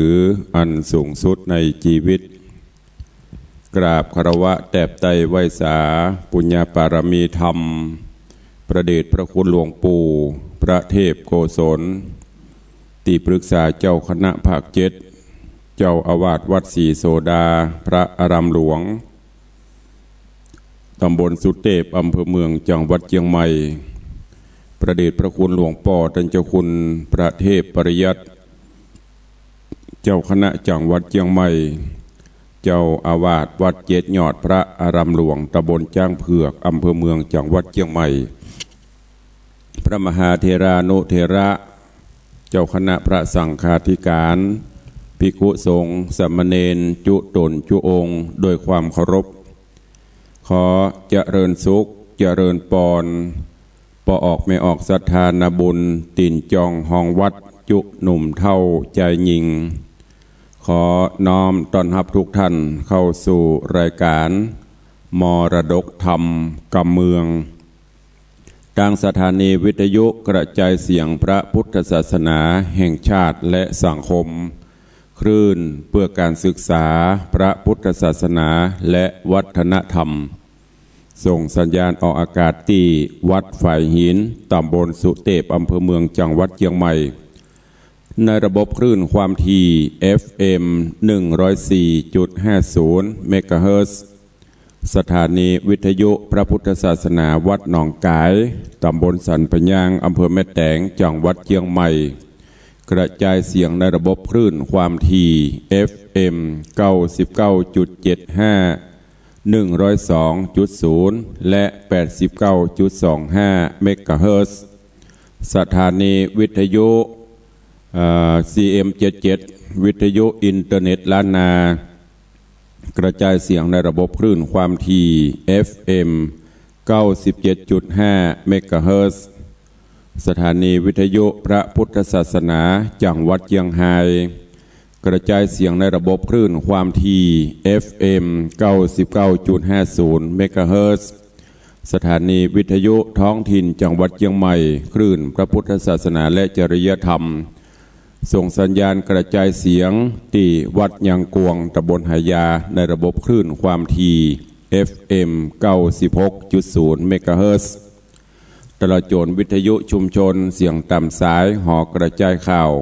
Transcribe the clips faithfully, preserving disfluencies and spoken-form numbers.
ถืออันสูงสุดในจีวิต กราบคารวะแตบไต้ไหว้สาปุญญปารมีธรรม พระเดชพระคุณหลวงปู่ พระเทพโกศล ตี้ปรึกษาเจ้าคณะภาคเจ็ด เจ้าอาวาสวัดศรีโสดา พระอารามหลวง ตำบลสุเตพ อำเภอเมือง จังหวัดเจียงใหม่ พระเดชพระคุณหลวงป้อต้านเจ้าคุณพระเทพปริยัติ เจ้าคณะจังหวัดเจียงใหม่ เจ้าอาวาสวัดเจ็ดยอดพระอารามหลวง ตำบลจ๊างเผือก อำเภอเมือง จังหวัดเจียงใหม่ พระมหาเถรานุเถระ เจ้าคณะพระสังฆาธิการ ภิกขุสงฆ์ สามเณร จุ๊ต๋นจุ๊องค์ ด้วยความเคารพ ขอเจริญสุข เจริญปอน ป้อออกแม่ออกศรัทธานาบุญ ตี๋นจองฮองวัด จุ๊หนุ่มเฒ่าจายญิง ขอน้อมต้อนฮับทุกท่านเข้าสู่รายการมรดกธรรมกำเมือง ตางสถานีวิทยุกระจายเสียงพระพุทธศาสนาแห่งชาติและสังคม คลื่นเพื่อการศึกษาพระพุทธศาสนาและวัฒนธรรม ส่งสัญญาณออกอากาศตี้วัดฝายหิน ตำบลสุเตพ อำเภอเมือง จังหวัดเจียงใหม่ ในระบบคลื่นความถี่ เอฟเอ็ม หนึ่งร้อยสี่จุดห้าศูนย์ เมกะเฮิรตซ์ สถานีวิทยุพระพุทธศาสนาวัดหนองก๋าย ตำบลสันปะยาง อำเภอแม่แตง จังหวัดเจียงใหม่ กระจายเสียงในระบบคลื่นความถี่ เอฟเอ็ม เก้าสิบเก้าจุดเจ็ดห้า หนึ่งร้อยสองจุดศูนย์ และ แปดสิบเก้าจุดสองห้า เมกะเฮิรตซ์ สถานีวิทยุ เอ่อ ซีเอ็มเจ็ดเจ็ด วิทยุอินเทอร์เน็ตล้านนา กระจายเสียงในระบบคลื่นความถี่ เอฟเอ็ม เก้าสิบเจ็ดจุดห้า เมกะเฮิรตซ์ สถานีวิทยุพระพุทธศาสนาจังหวัดเจียงฮาย กระจายเสียงในระบบคลื่นความถี่ เอฟเอ็ม เก้าสิบเก้าจุดห้าศูนย์ เมกะเฮิรตซ์ สถานีวิทยุท้องถิ่นจังหวัดเจียงใหม่ คลื่นพระพุทธศาสนาและจริยธรรม ส่งสัญญาณกระจายเสียงตี้วัดยางกวง ตำบลหายา ในระบบคลื่นความถี่ เอฟเอ็ม เก้าสิบหกจุดศูนย์ เมกะเฮิรตซ์ ตลอดจ๋นวิทยุชุมชนเสียงต๋ามสายหอกระจายข่าว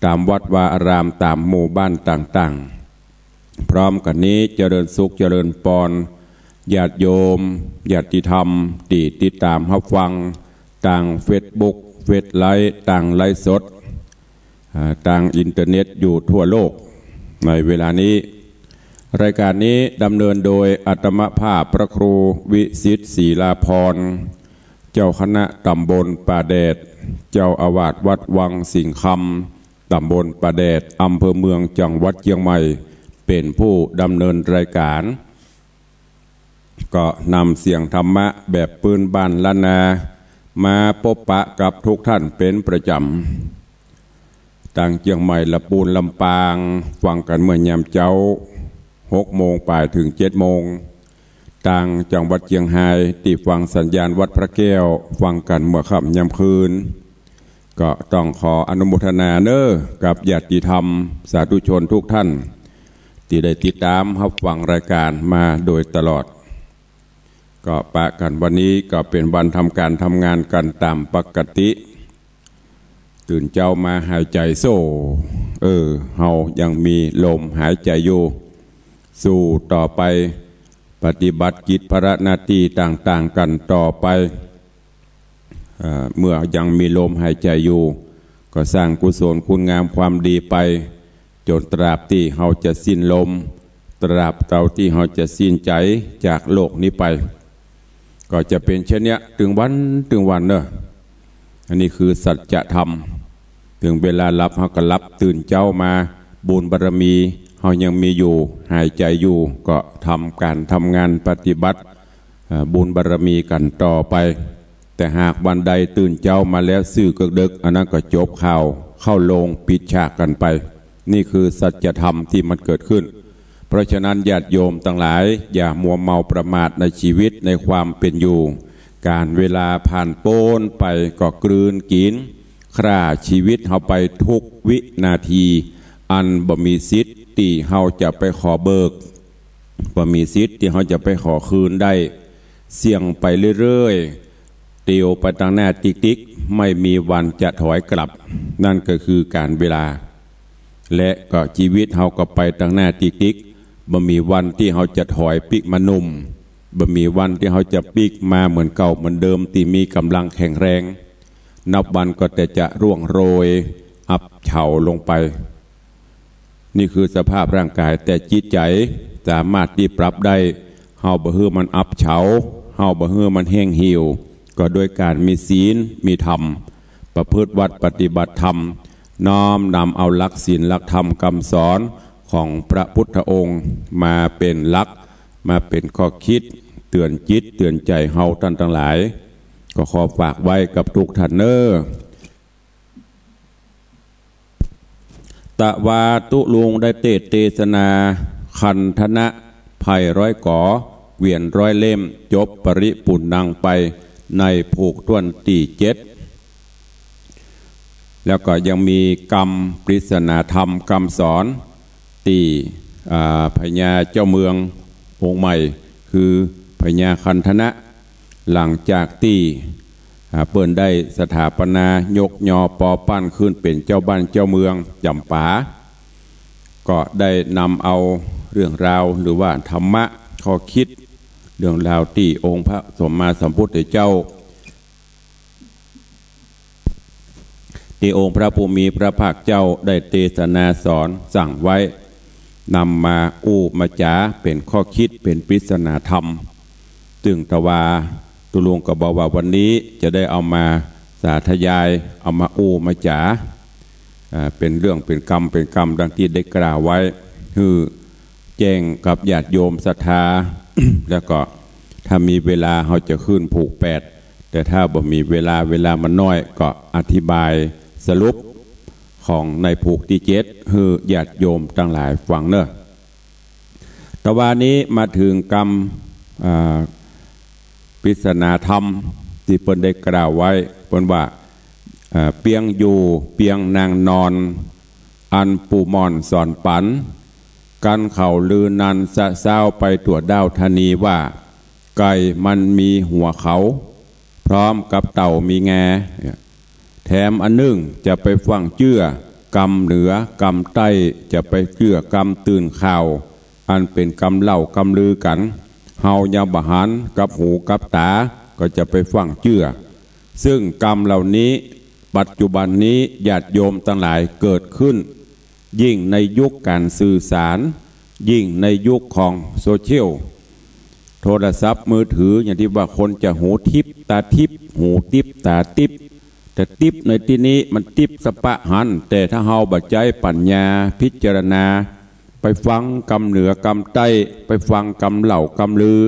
ต๋ามวัดวาอาราม ต๋ามหมู่บ้านต่างๆ พร้อมกั๋นนี้เจริญสุขเจริญปอน ญาติโยม ญาติธรรม ตี้ติดต๋ามฮับฟัง ตางเฟซบุ๊ก เฟซไลฟ์ ตางไลฟ์สด อ่า ตางอินเทอร์เน็ตอยู่ทั่วโลก ในเวลานี้ รายการนี้ดำเนินโดยอาตมาภาพพระครูวิสิทธิ์ ศรีลาภรณ์ เจ้าคณะตำบลป่าแดด เจ้าอาวาสวัดวังสิงห์คำ ตำบลป่าแดด อำเภอเมือง จังหวัดเจียงใหม่ เป๋นผู้ดำเนินรายการ ก็นำเสียงธรรมะแบบปื้นบ้านล้านนา มาปบปะกับทุกท่านเป๋นประจ๋ำ ตางเจียงใหม่ ละปูน ลำปาง ฟังกั๋นเมื่อยามเจ๊า หกโมงป๋ายเถิงเจ็ดโมง ตางจังหวัดเจียงฮาย ตี้ฟังสัญญาณวัดพระแก้ว ฟังกั๋นเมื่อค่ำยามคืน ก็ต้องขออนุโมทนาเน้อ กับญาติธรรม สาธุชนทุกท่าน ตี้ได้ติดต๋ามฮับฟังรายการมาโดยตลอด ก็ปะกั๋นวันนี้ก็เป๋นวันทำก๋านทำงานกั๋นต๋ามปกติ ตื่นเจ๊ามาหายใจ๋โซ่ เออ เฮายังมีลมหายใจ๋อยู่ สู้ต่อไป ปฏิบัติกิจภาระหน้าตี้ต่างๆ กั๋นต่อไป เอ่อ เมื่อยังมีลมหายใจ๋อยู่ ก็สร้างกุศลคุณงามความดีไป จ๋นตราบตี้เฮาจะสิ้นลม ตราบเต้าตี้เฮาจะสิ้นใจ๋จากโลกนี้ไป ก็จะเป๋นเช่นเนี้ย ตึงวันตึงวันเน้อ อันนี้คือสัจธรรม เถิงเวลาหลับเฮาก็หลับ ตื่นเจ๊ามา บุญบารมีเฮายังมีอยู่ หายใจ๋อยู่ ก็ทำก๋านทำงานปฏิบัติ เอ่อ บุญบารมีกั๋นต่อไป แต่หากวันใดตื่นเจ๊ามาแล้วซื่อเกิกเดิก อันนั้นก็จบข่าว เข้าโรงปิดฉากกั๋นไป นี่คือสัจธรรมตี้มันเกิดขึ้น เพราะฉะนั้นญาติโยมตังหลาย อย่ามัวเมาประมาทในชีวิตในความเป๋นอยู่ ก๋านเวลาผ่านป๊นไปก็กลืนกิ๋น ฆ่าชีวิตเฮาไปทุกวินาที อันบ่มีสิทธิ์ตี้เฮาจะไปขอเบิก บ่มีสิทธิ์ตี้เฮาจะไปขอคืนได้ เสี่ยงไปเรื่อยๆ เตียวไปตังหน้าติ๊กๆ ไม่มีวันจะถอยกลับ นั่นก็คือก๋าลเวลา และก็จีวิตเฮาก็ไปตังหน้าติ๊กๆ บ่มีวันตี้เฮาจะถอยปิ๊กมาหนุ่ม บ่มีวันตี้เฮาจะปิ๊กมาเหมือนเก่าเหมือนเดิมตี้มีก๋ำลังแข็งแรง นับวันก็แต่จะร่วงโรยอับเฉาลงไป นี่คือสภาพร่างกาย แต่จิตใจ๋สามารถตี้ปรับได้ เฮาบ่หื้อมันอับเฉา เฮาบ่หื้อมันแห้งเหี่ยว ก็โดยก๋านมีศีล มีธรรม ประพฤติวัตรปฏิบัติธรรม น้อมนำเอาหลักศีลหลักธรรมกำสอนของพระพุทธองค์มาเป๋นหลัก มาเป๋นข้อคิดเตื๋อนจิตเตื๋อนใจ๋เฮาต้านตังหลาย ก็ขอฝากไว้กับทุกท่านเน้อ ตะวาตุ๊ลุงได้เตสน์เตสนา คันธนะไพร่ร้อยก๋อ เกวียนร้อยเล่ม จบปริปุณณังไปในผูกถ้วนตี้เจ็ด แล้วก็ยังมีกำปริศนาธรรมกำสอนตี้ อ่า พญาเจ้าเมืององค์ใหม่ คือพญาคันธนะ หลังจากตี้ อ่า เปิ้นได้สถาปนายกยอปอปั้นขึ้นเป๋นเจ้าบ้านเจ้าเมืองจ๋ำปา ก็ได้นำเอาเรื่องราวหรือว่าธรรมะข้อคิด เรื่องราวตี้องค์พระสัมมาสัมพุทธเจ้า ตี้องค์พระผู้มีพระภาคเจ้าได้เตสนาสอนสั่งไว้ นำมาอู้มาจ๋าเป๋นข้อคิดเป๋นปริศนาธรรม ซึ่งตะวาตุ๊ลุงก็บอกว่าวันนี้จะได้เอามาสาธยาย เอามาอู้มาจ๋า อ่า เป๋นเรื่องเป๋นกำเป๋นกำดังตี้ได้กล่าวไว้ หื้อแจ้งกับญาติโยมศรัทธา แล้วก็ถ้ามีเวลาเฮาจะขึ้นผูกแปด แต่ถ้าบ่มีเวลา เวลามันน้อย ก็อธิบายสรุปของในผูกตี้เจ็ด หื้อญาติโยมตังหลายฟังเน้อ ตะวานี้มาเถิงกำ อ่า ปริศนาธรรมตี้เปิ้นได้กล่าวไว้ เปิ้นว่า อ่า เปียงอยู่เปียงนางนอน อันปู่หม่อนสอนปั๋น กันเขาลือนันสะซ้าวไปตั๋วด้าวธนีว่า ไก่มันมีหัวเขา พร้อมกับเต่ามีงา แถมอันนึ่งจะไปฟั่งเจื้อกำเหนือกำใต้ จะไปเจื้อกำตื่นข่าว อันเป๋นกำเล่ากำลือกั๋น เฮายังบ่หันกับหูกับต๋า ก็จะไปฟั่งเจื้อ ซึ่งกำเหล่านี้ ปัจจุบันนี้ญาติโยมตังหลายเกิดขึ้น ยิ่งในยุคก๋านสื่อสาร ยิ่งในยุคของโซเชียล โทรศัพท์มือถือ อย่างตี้ว่าคนจะหูติ๊บต๋าติ๊บ หูติ๊บต๋าติ๊บ แต่ติ๊บในตี้นี้มันติ๊บสะปะหั้น แต่ถ้าเฮาบ่ใจ๊ปั๋ญญาพิจารณา ไปฟังกำเหนือกำใต้ ไปฟังกำเล่ากำลือ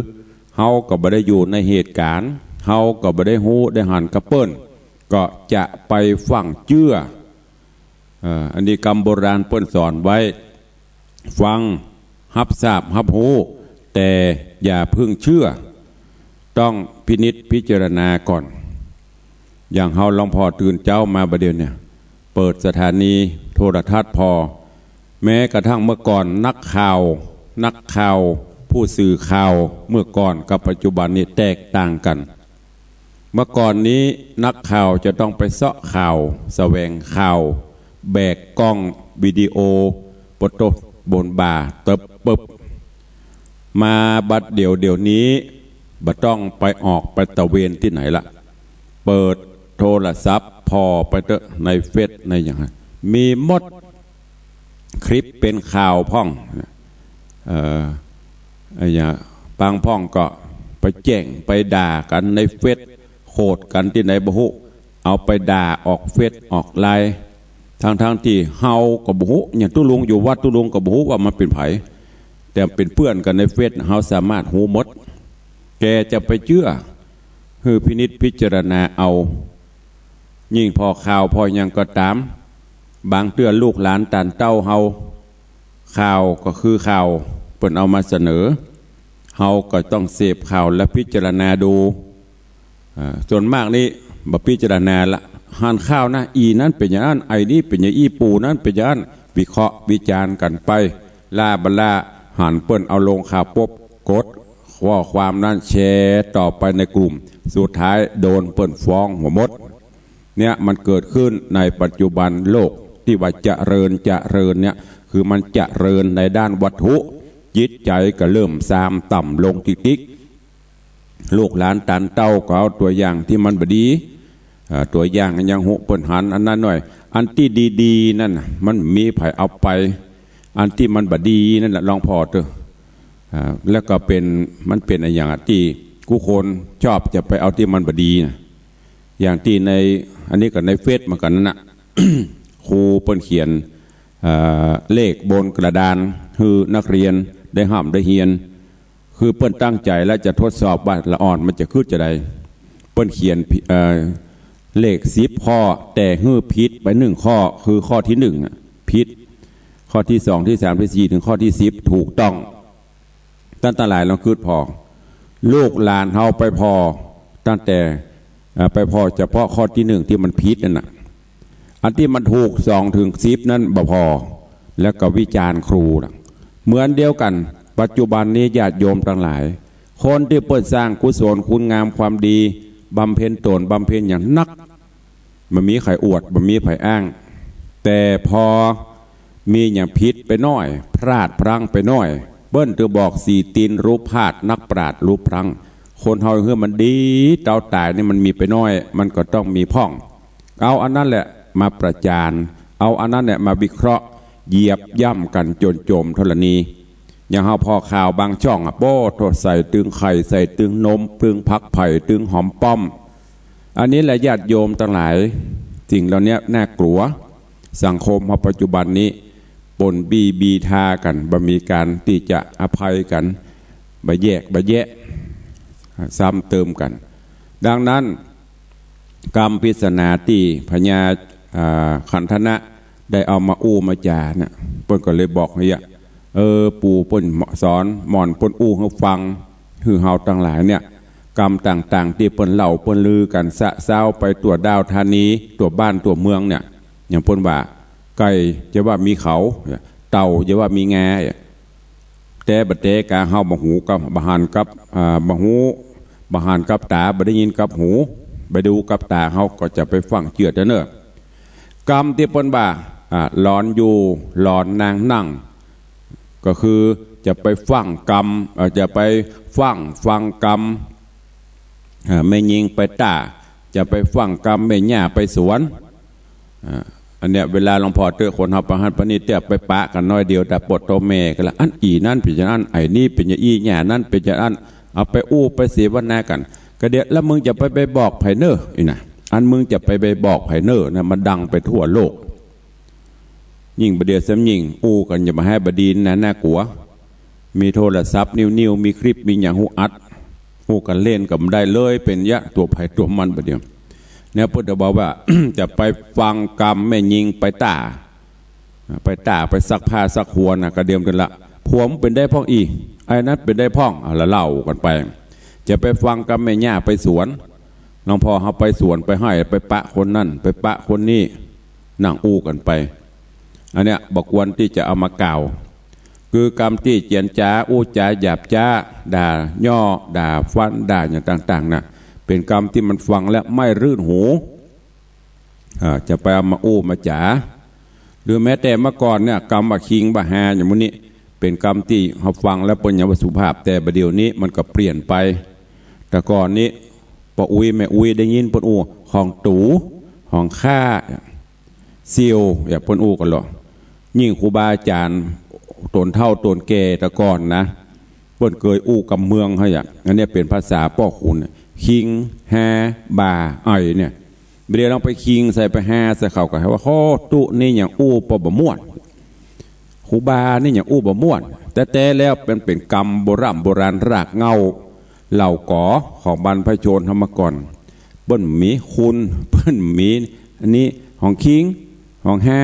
เฮาก็บ่ได้อยู่ในเหตุก๋ารณ์ เฮาก็บ่ได้ฮู้ได้หันกับเปิ้น ก็จะไปฟั่งเจื้อ เอ่อ อันนี้กำโบราณเปิ้นสอนไว้ ฟัง ฮับทราบ ฮับฮู้ แต่อย่าเพิ่งเจื้อ ต้องพินิจพิจารณาก่อน อย่างเฮาลองผ่อตื่นเจ๊ามาบ่าเดี่ยวเนี่ย เปิดสถานีโทรทัศน์ผ่อ แม้กระทั่งเมื่อก่อนนักข่าว นักข่าว ผู้สื่อข่าวเมื่อก่อนกับปัจจุบันนี้แตกต่างกั๋น เมื่อก่อนนี้นักข่าวจะต้องไปเซาะข่าว แสวงข่าว แบกกล้องวิดีโอ ปะโตะบนบ่า เติบปึบ มาบัดเดี่ยว เดี๋ยวนี้บ่ต้องไปออกไปตระเวนตี้ไหนละ เปิดโทรศัพท์ผ่อไปเต๊อะ ในเฟซในหยัง มีหมด คลิปเป๋นข่าวพ่อง เอ่อ ไอ้หยัง บางพ่องก็ไปแจ้งไปด่ากั๋นในเฟซ โขดกั๋นตี้ไหนบ่ฮู้ เอาไปด่าออกเฟซออกไลน์ ทั้งๆ ตี้เฮาก็บ่ฮู้ อย่างตุ๊ลุงอยู่วัดตุ๊ลุงก็บ่ฮู้ว่ามันเป๋นใผ แต่เป๋นเปื้อนกั๋นในเฟซ เฮาสามารถฮู้หมด แกจะไปเจื้อ หื้อพินิจพิจารณาเอา ยิ่งผ่อข่าวผ่อหยังก็ต๋าม บางเตื้อลูกหลานต้านเต๊าเฮา ข่าวก็คือข่าว เปิ้นเอามาเสนอ เฮาก็ต้องเสพข่าวและพิจารณาดู อ่า ส่วนมากนี้บ่พิจารณาละ หันข่าวนะ อี่นั้นเป๋นอย่างอั้น ไอ้นี้เป๋นอย่างอี้ ปู่นั้นเป๋นอย่างอั้น วิเคราะห์วิจารณ์กั๋นไป ล้าบ่ล้า หันเปิ้นเอาลงข่าวปุ๊บ กดข้อความนั้นแชร์ต่อไปในกลุ่ม สุดท้ายโดนเปิ้นฟ้องหั้นหมด เนี่ยมันเกิดขึ้นในปัจจุบันโลกตี้ว่าเจริญเจริญเนี่ย คือมันเจริญในด้านวัตถุ จิตใจ๋ก็เริ่มซามต่ำลงติ๊กๆ ลูกหลานต๋านเต้าก็เอาตั๋วอย่างตี้มันบ่ดี เอ่อ ตั๋วอย่างยังฮู้ เปิ้นหันอันนั้นหน้อย อันตี้ดีๆ นั่นน่ะ มันมีใผเอาไป อันตี้มันบ่ดีนั่นน่ะ ลองผ่อเต๊อะ อ่า แล้วก็เป๋น มันเป๋นอะหยังอะ ตี้กู้คนชอบจะไปเอาตี้มันบ่ดีน่ะ อย่างตี้ใน อันนี้ก็ในเฟซเหมือนกั๋นนั่นน่ะ ครูเปิ้นเขียน เอ่อ เลขบนกระดาน หื้อนักเรียนได้ฮ่ำได้เฮียน คือเปิ้นตั้งใจ๋แล้วจะทดสอบว่าละอ่อนมันจะกึ๊ดจาใด เปิ้นเขียน เอ่อ เลขสิบข้อ แต่หื้อผิดไปหนึ่งข้อ คือข้อตี้หนึ่งน่ะ ผิด ข้อตี้สอง ตี้สาม ตี้สี่ เถิงข้อตี้สิบถูกต้อง ต้านตังหลายลองกึ๊ดผ่อ ลูกหลานเฮาไปผ่อตั้งแต่ เอ่อ ไปผ่อเฉพาะข้อตี้หนึ่งตี้มันผิดนั่นน่ะ อันตี้มันถูกสองเถิงสิบนั้นบ่ผ่อ แล้วก็วิจารณ์ครูน่ะ เหมือนเดียวกั๋น ปัจจุบันนี้ญาติโยมตังหลาย คนตี้เปิ้นสร้างกุศลคุณงามความดี บำเพ็ญต๋นบำเพ็ญอย่างนัก บ่มีใผอวด บ่มีใผอ้าง แต่พอมีอย่างผิดไปหน้อย พลาดพลั้งไปหน้อย เปิ้นเถิงบอกสี่ตีนรู้พลาด นักปราชญ์รู้พลั้ง คนเฮาหื้อมันดีเต้าต๋ายนี่มันมีไปหน้อย มันก็ต้องมีพ่อง เอาอันนั้นแหละมาประจาน เอาอันนั้นแหละมาวิเคราะห์ เหยียบย่ำกั๋นจ๋นโจ๋มธรณี อย่างเฮาผ่อข่าวบางช่องอะ โป๊ะโธ่ ใส่ตึงไข่ ใส่ตึงนม ตึงผักไผ่ ตึงหอมป้อม อันนี้แหละญาติโยมตังหลาย สิ่งเหล่านี้น่ากลัว สังคมเฮาปัจจุบันนี้ ปนปี้บีทากั๋น บ่มีก๋านตี้จะอภัยกั๋น บ่แยกบ่แยะ ซ้ำเติมกั๋น ดังนั้น กำปริศนาตี้พญา อ่า ขันธนะได้เอามาอู้มาจ๋าเนี่ย เปิ้นก็เลยบอกหื้ออะ เออ ปู่เปิ้นสอน หม่อนเปิ้นอู้หื้อฟัง หื้อเฮาตังหลายเนี่ย กำต่างๆ ตี้เปิ้นเล่าเปิ้นลือกั๋นสะเซ้าไปตั๋วดาวธานี ตั๋วบ้านตั๋วเมืองเนี่ย อย่างเปิ้นว่า ไก่อย่าว่ามีเขา เต่าอย่าว่ามีงา แต๊บ่แต๊กาเฮาบ่ฮู้กับ บ่หันกับ อ่า บ่ฮู้ บ่หันกับต๋า บ่ได้ยินกับหู บ่ดูกับต๋า เฮาก็จะไปฟั่งเจื้อเต๊อะเน่อ กำตี้เปิ้นว่า อ่า หลอนอยู่ หลอนนางนั่ง ก็คือจะไปฟั่งกำ เอ่อ จะไปฟั่ง ฟังกำ อ่า แม่ญิงไปต้า จะไปฟั่งกำแม่ย่าไปสวน อ่า อันเนี้ยเวลาหลวงพ่อเตื้อคนเฮาไปหั้นไปนี่เตื้อไปปะกั๋นน้อยเดียว แต่ปวดตัวแม่ก็ละ อันอี่นั้นเป๋นอย่างอั้น ไอ้นี้เป๋นอย่างอี้ ย่านั้นเป๋นอย่างอั้น เอาไปอู้ไปเสวนากั๋น ก็เดี๋ยว แล้วมึงจะไป ไปบอกใผเน่อ อี่นะ อันมึงจะไป ไปบอกใผเน่อนะ มันดังไปทั่วโลก ยิ่งบ่าเดี่ยวซ้ำยิ่งอู้กั๋นอย่ามาหื้อบ่ดีนะ น่ากลัว มีโทรศัพท์นิ่วๆ มีคลิป มีหยังหื้ออัด อู้กั๋นเล่นก็บ่ได้เลย เป๋นยะตั๋วใผตั๋วมันบ่าเดี่ยว เนี่ยเปิ้นจะบอกว่า จะไปฟังกำแม่ญิงไปต้า ไปต้า ไปซักผ้าซักหัวนะ กระเดียมเดือนละ ผัวมันเป๋นได้พ่องอี่ ไอ้นั้นเป๋นได้พ่อง อ่ะ แล้วเล่ากั๋นไป จะไปฟังกำแม่ย่าไปสวน หลวงพ่อเฮาไปสวนไปไฮ่ ไปปะคนนั้น ไปปะคนนี้ นั่งอู้กั๋นไป อันเนี้ยบ่ควรตี้จะเอามากล่าว คือกำตี้เจียนจ๋า อู้จ๋าหยาบจ๊า ด่าเยียะ ด่าฟัน ด่าอย่างต่างๆ น่ะ เป๋นกำตี้มันฟังแล้วไม่รื่นหู อ่า จะไปเอามาอู้มาจ๋า หรือแม้แต่เมื่อก่อนเนี่ย กำว่าคิงว่าฮาอย่างหมู่นี้ เป๋นกำตี้เฮาฟังแล้วเปิ้นยังว่าสุภาพ แต่บ่าเดี่ยวนี้มันก็เปลี่ยนไป แต่ก่อนนี้ ป้ออุ๊ยแม่อุ๊ยได้ยินเปิ้นอู้ ของตู่ ของข้า เสี่ยว อย่างเปิ้นอู้กั๋นลอ ยิ่งครูบาอาจ๋ารย์ต๋นเฒ่าต๋นแก่แต่ก่อนนะ เปิ้นเกยอู้กำเมืองเฮาอย่าง อันเนี้ยเป๋นภาษาป้อขุน คิง ฮา บ่า ไอ่ เนี่ย บ่าเดี่ยวลองไปคิงใส่ ไปฮาใส่เขาก็หาว่า โฮ ตุ๊นี่หยังอู้ป้อบ่ม่วน ครูบานี่หยังอู้บ่ม่วน แต๊ๆ แล้วมันเป๋นกำโบร่ำโบราณรากเหง้า เหล่ากอของบรรพชนเฮามาก่อน เปิ้นมีคุณ เปิ้นมีอันนี้ ของคิง ของฮา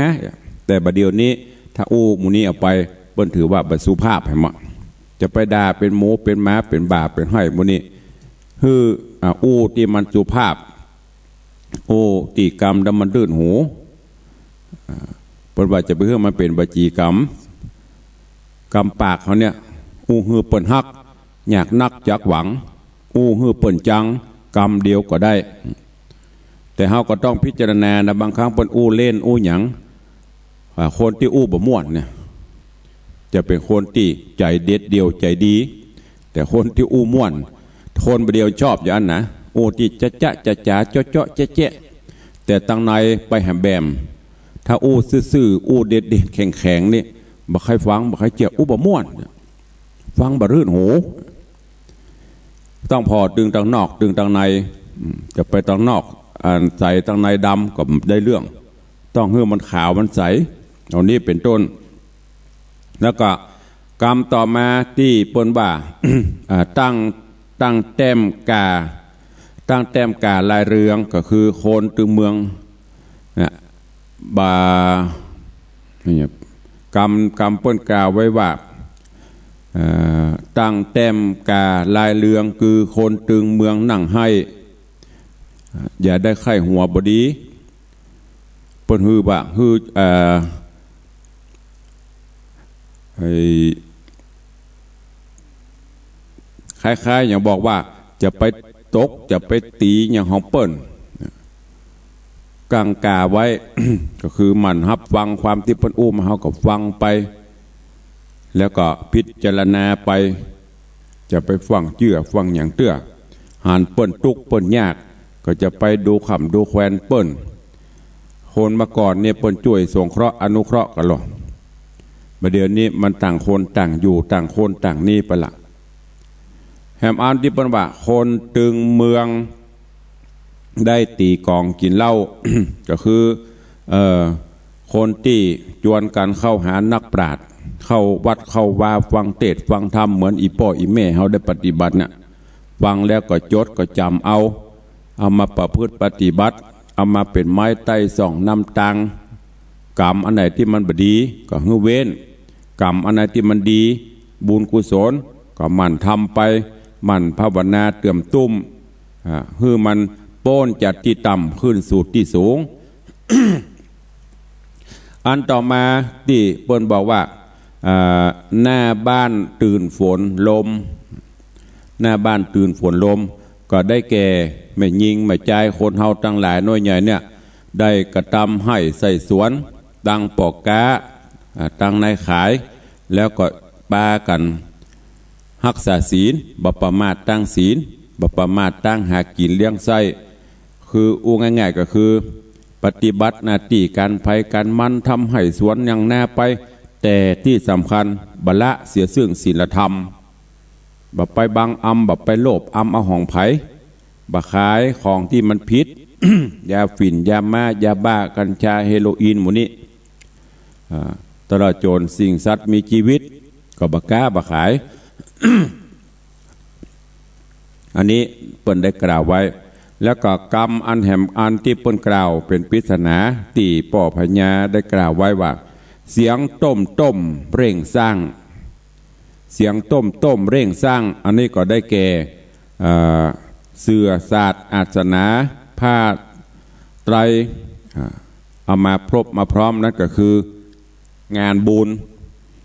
แต่บ่าเดี่ยวนี้ ถ้าอู้หมู่นี้เอาไป เปิ้นถือว่าบ่สุภาพหันมา จะไปด่าเป๋นหมู เป๋นหมา เป๋นบ่า เป๋นไฮ่หมู่นี้ หื้อ อ่า อู้ตี้มันสุภาพ อู้ตี้กำแล้วมันรื่นหู อ่า เปิ้นว่าจะไปหื้อมันเป๋นวจีกรรม กำปากเฮาเนี่ย อู้หื้อเปิ้นฮัก ยากนักจักหวัง อู้หื้อเปิ้นจัง กำเดียวก็ได้ แต่เฮาก็ต้องพิจารณานะ บางครั้งเปิ้นอู้เล่นอู้หยัง อ่า คนตี้อู้บ่ม่วนเนี่ย จะเป๋นคนตี้ใจ๋เด็ดเดี่ยวใจ๋ดี แต่คนตี้อู้ม่วน คนบ่าเดี่ยวชอบอย่างนั้นนะ อู้ตี้จะจะจะจ๋าเจาะเจาะแจ๊ะแจ๊ะ แต่ตังในไปแหมแบม ถ้าอู้ซื่อๆ อู้เด็ดๆ แข็งๆ นี่ บ่ใค่ฟัง บ่ใค่เจีย อู้บ่ม่วน ฟังบ่รื่นหู ต้องผ่อตึงตังนอกตึงตังใน อืม จะไปตังนอก อันใสตังในดำก็ได้เรื่อง ต้องหื้อมันขาวมันใส เหล่านี้เป๋นต้น แล้วก็กำต่อมาตี้เปิ้นว่า อ่า ตั้ง ตั้งแต้มก่า ตั้งแต้มก่าลายเรือง ก็คือคนตึงเมืองนะ บ่า กำ กำเปิ้นกล่าวไว้ว่า เอ่อ ตั้งแต้มก่าลายเรือง คือคนตึงเมืองนั่งไห้ อย่าได้ใค่หัวบ่ดี เปิ้นหื้อว่า หื้อ เอ่อ ไอ้ คล้ายๆ อย่างบอกว่า จะไปตก จะไปตี๋อย่างของเปิ้น กั้งก่าไว้ ก็คือหมั่นฮับฟังความตี้เปิ้นอู้มา เฮาก็ฟังไป แล้วก็พิจารณาไป จะไปฟั่งเจื้อฟั่งหยังเตื้อ หันเปิ้นตุ๊กข์เปิ้นยาก ก็จะไปดูคร่ำดูแควนเปิ้น คนเมื่อก่อนเนี่ยเปิ้นจ้วยสงเคราะห์อนุเคราะห์กั๋นลอ บ่าเดี่ยวนี้มันต่างคนต่างอยู่ ต่างคนต่างหนีไปละ แหมอันตี้เปิ้นว่า คนตึงเมืองได้ตี๋ก๋องกิ๋นเหล้า ก็คือ เอ่อ คนตี้จวนกั๋นเข้าหานักปราชญ์ เข้าวัดเข้าวาฟังเตสน์ฟังธรรม เหมือนอี่ป้ออี่แม่เฮาได้ปฏิบัติเนี่ย ฟังแล้วก็จดก็จ๋ำเอา เอามาประพฤติปฏิบัติ เอามาเป๋นไม้ไต้ส่องนำตาง กรรมอันไหนตี้มันบ่ดีก็หื้อเว้น กรรมอันไหนตี้มันดี บุญกุศลก็หมั่นทำไป หมั่นภาวนาเตื้อมตุ้ม อ่า หื้อมันป๊นจากตี้ต่ำขึ้นสู่ตี้สูง อันต่อมาตี้เปิ้นบอกว่า อ่า หน้าบ้านตื่นฝนลม หน้าบ้านตื่นฝนลม ก็ได้แก่แม่ญิงแม่จายคนเฮาตังหลายน้อยใหญ่เนี่ย ได้กระตำไฮ่ใส่สวน ตังป้อก๊า อ่า ตังนายขาย แล้วก็ปากั๋นฮักษาศีล บ่ประมาทตางศีล บ่ประมาทตางหากิ๋นเลี้ยงใช้ คืออู้ง่ายๆ ก็คือ ปฏิบัติหน้าตี้ก๋านใผก๋านมัน ทำไฮ่สวนหยังนาไป แต่ตี้สำคัญบ่ละเสียซึ่งศีลธรรม บ่ไปบังอำ บ่ไปโลภอำเอาของใผ บ่ขายของตี้มันผิด ยาฝิ่น ยาม้า ยาบ้า กัญชา เฮโรอีน หมู่นี้ อ่า ตลอดจ๋นสิ่งสัตว์มีจีวิต ก็บ่ก๊าบ่ขาย อันนี้เปิ้นได้กล่าวไว้ แล้วก็กำอันแหมอันตี้เปิ้นกล่าวเป๋นปริศนา ตี้ป้อพญาได้กล่าวไว้ว่า เสียงต้มต้มเร่งสร้าง เสียงต้มต้มเร่งสร้าง อันนี้ก็ได้แก่ เอ่อ เสื่อสาดอาสนะ ผ้าไตร อ่า เอามาพรบมาพร้อม นั้นก็คือ งานบุญ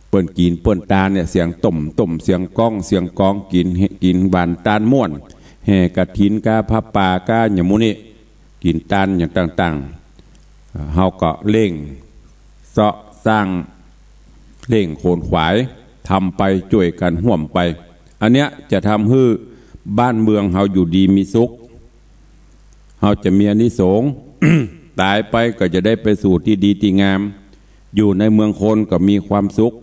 เปิ้นกิ๋นเปิ้นตานเนี่ย เสียงต้มต้ม เสียงก้องเสียงกอง กิ๋น กิ๋นหวานตานม่วน แห่กฐินก้าผ้าป่าก้าหยังหมู่นี้ กิ๋นตานหยังต่างๆ เฮาก็เร่งเซาะสร้าง เร่งขนขวาย ทำไปจ้วยกั๋นฮ่วมไป อันเนี้ยจะทำหื้อบ้านเมืองเฮาอยู่ดีมีสุข เฮาจะมีอานิสงส์ ต๋ายไปก็จะได้ไปสู่ตี้ดีตี้งาม อยู่ในเมืองคนก็มีความสุข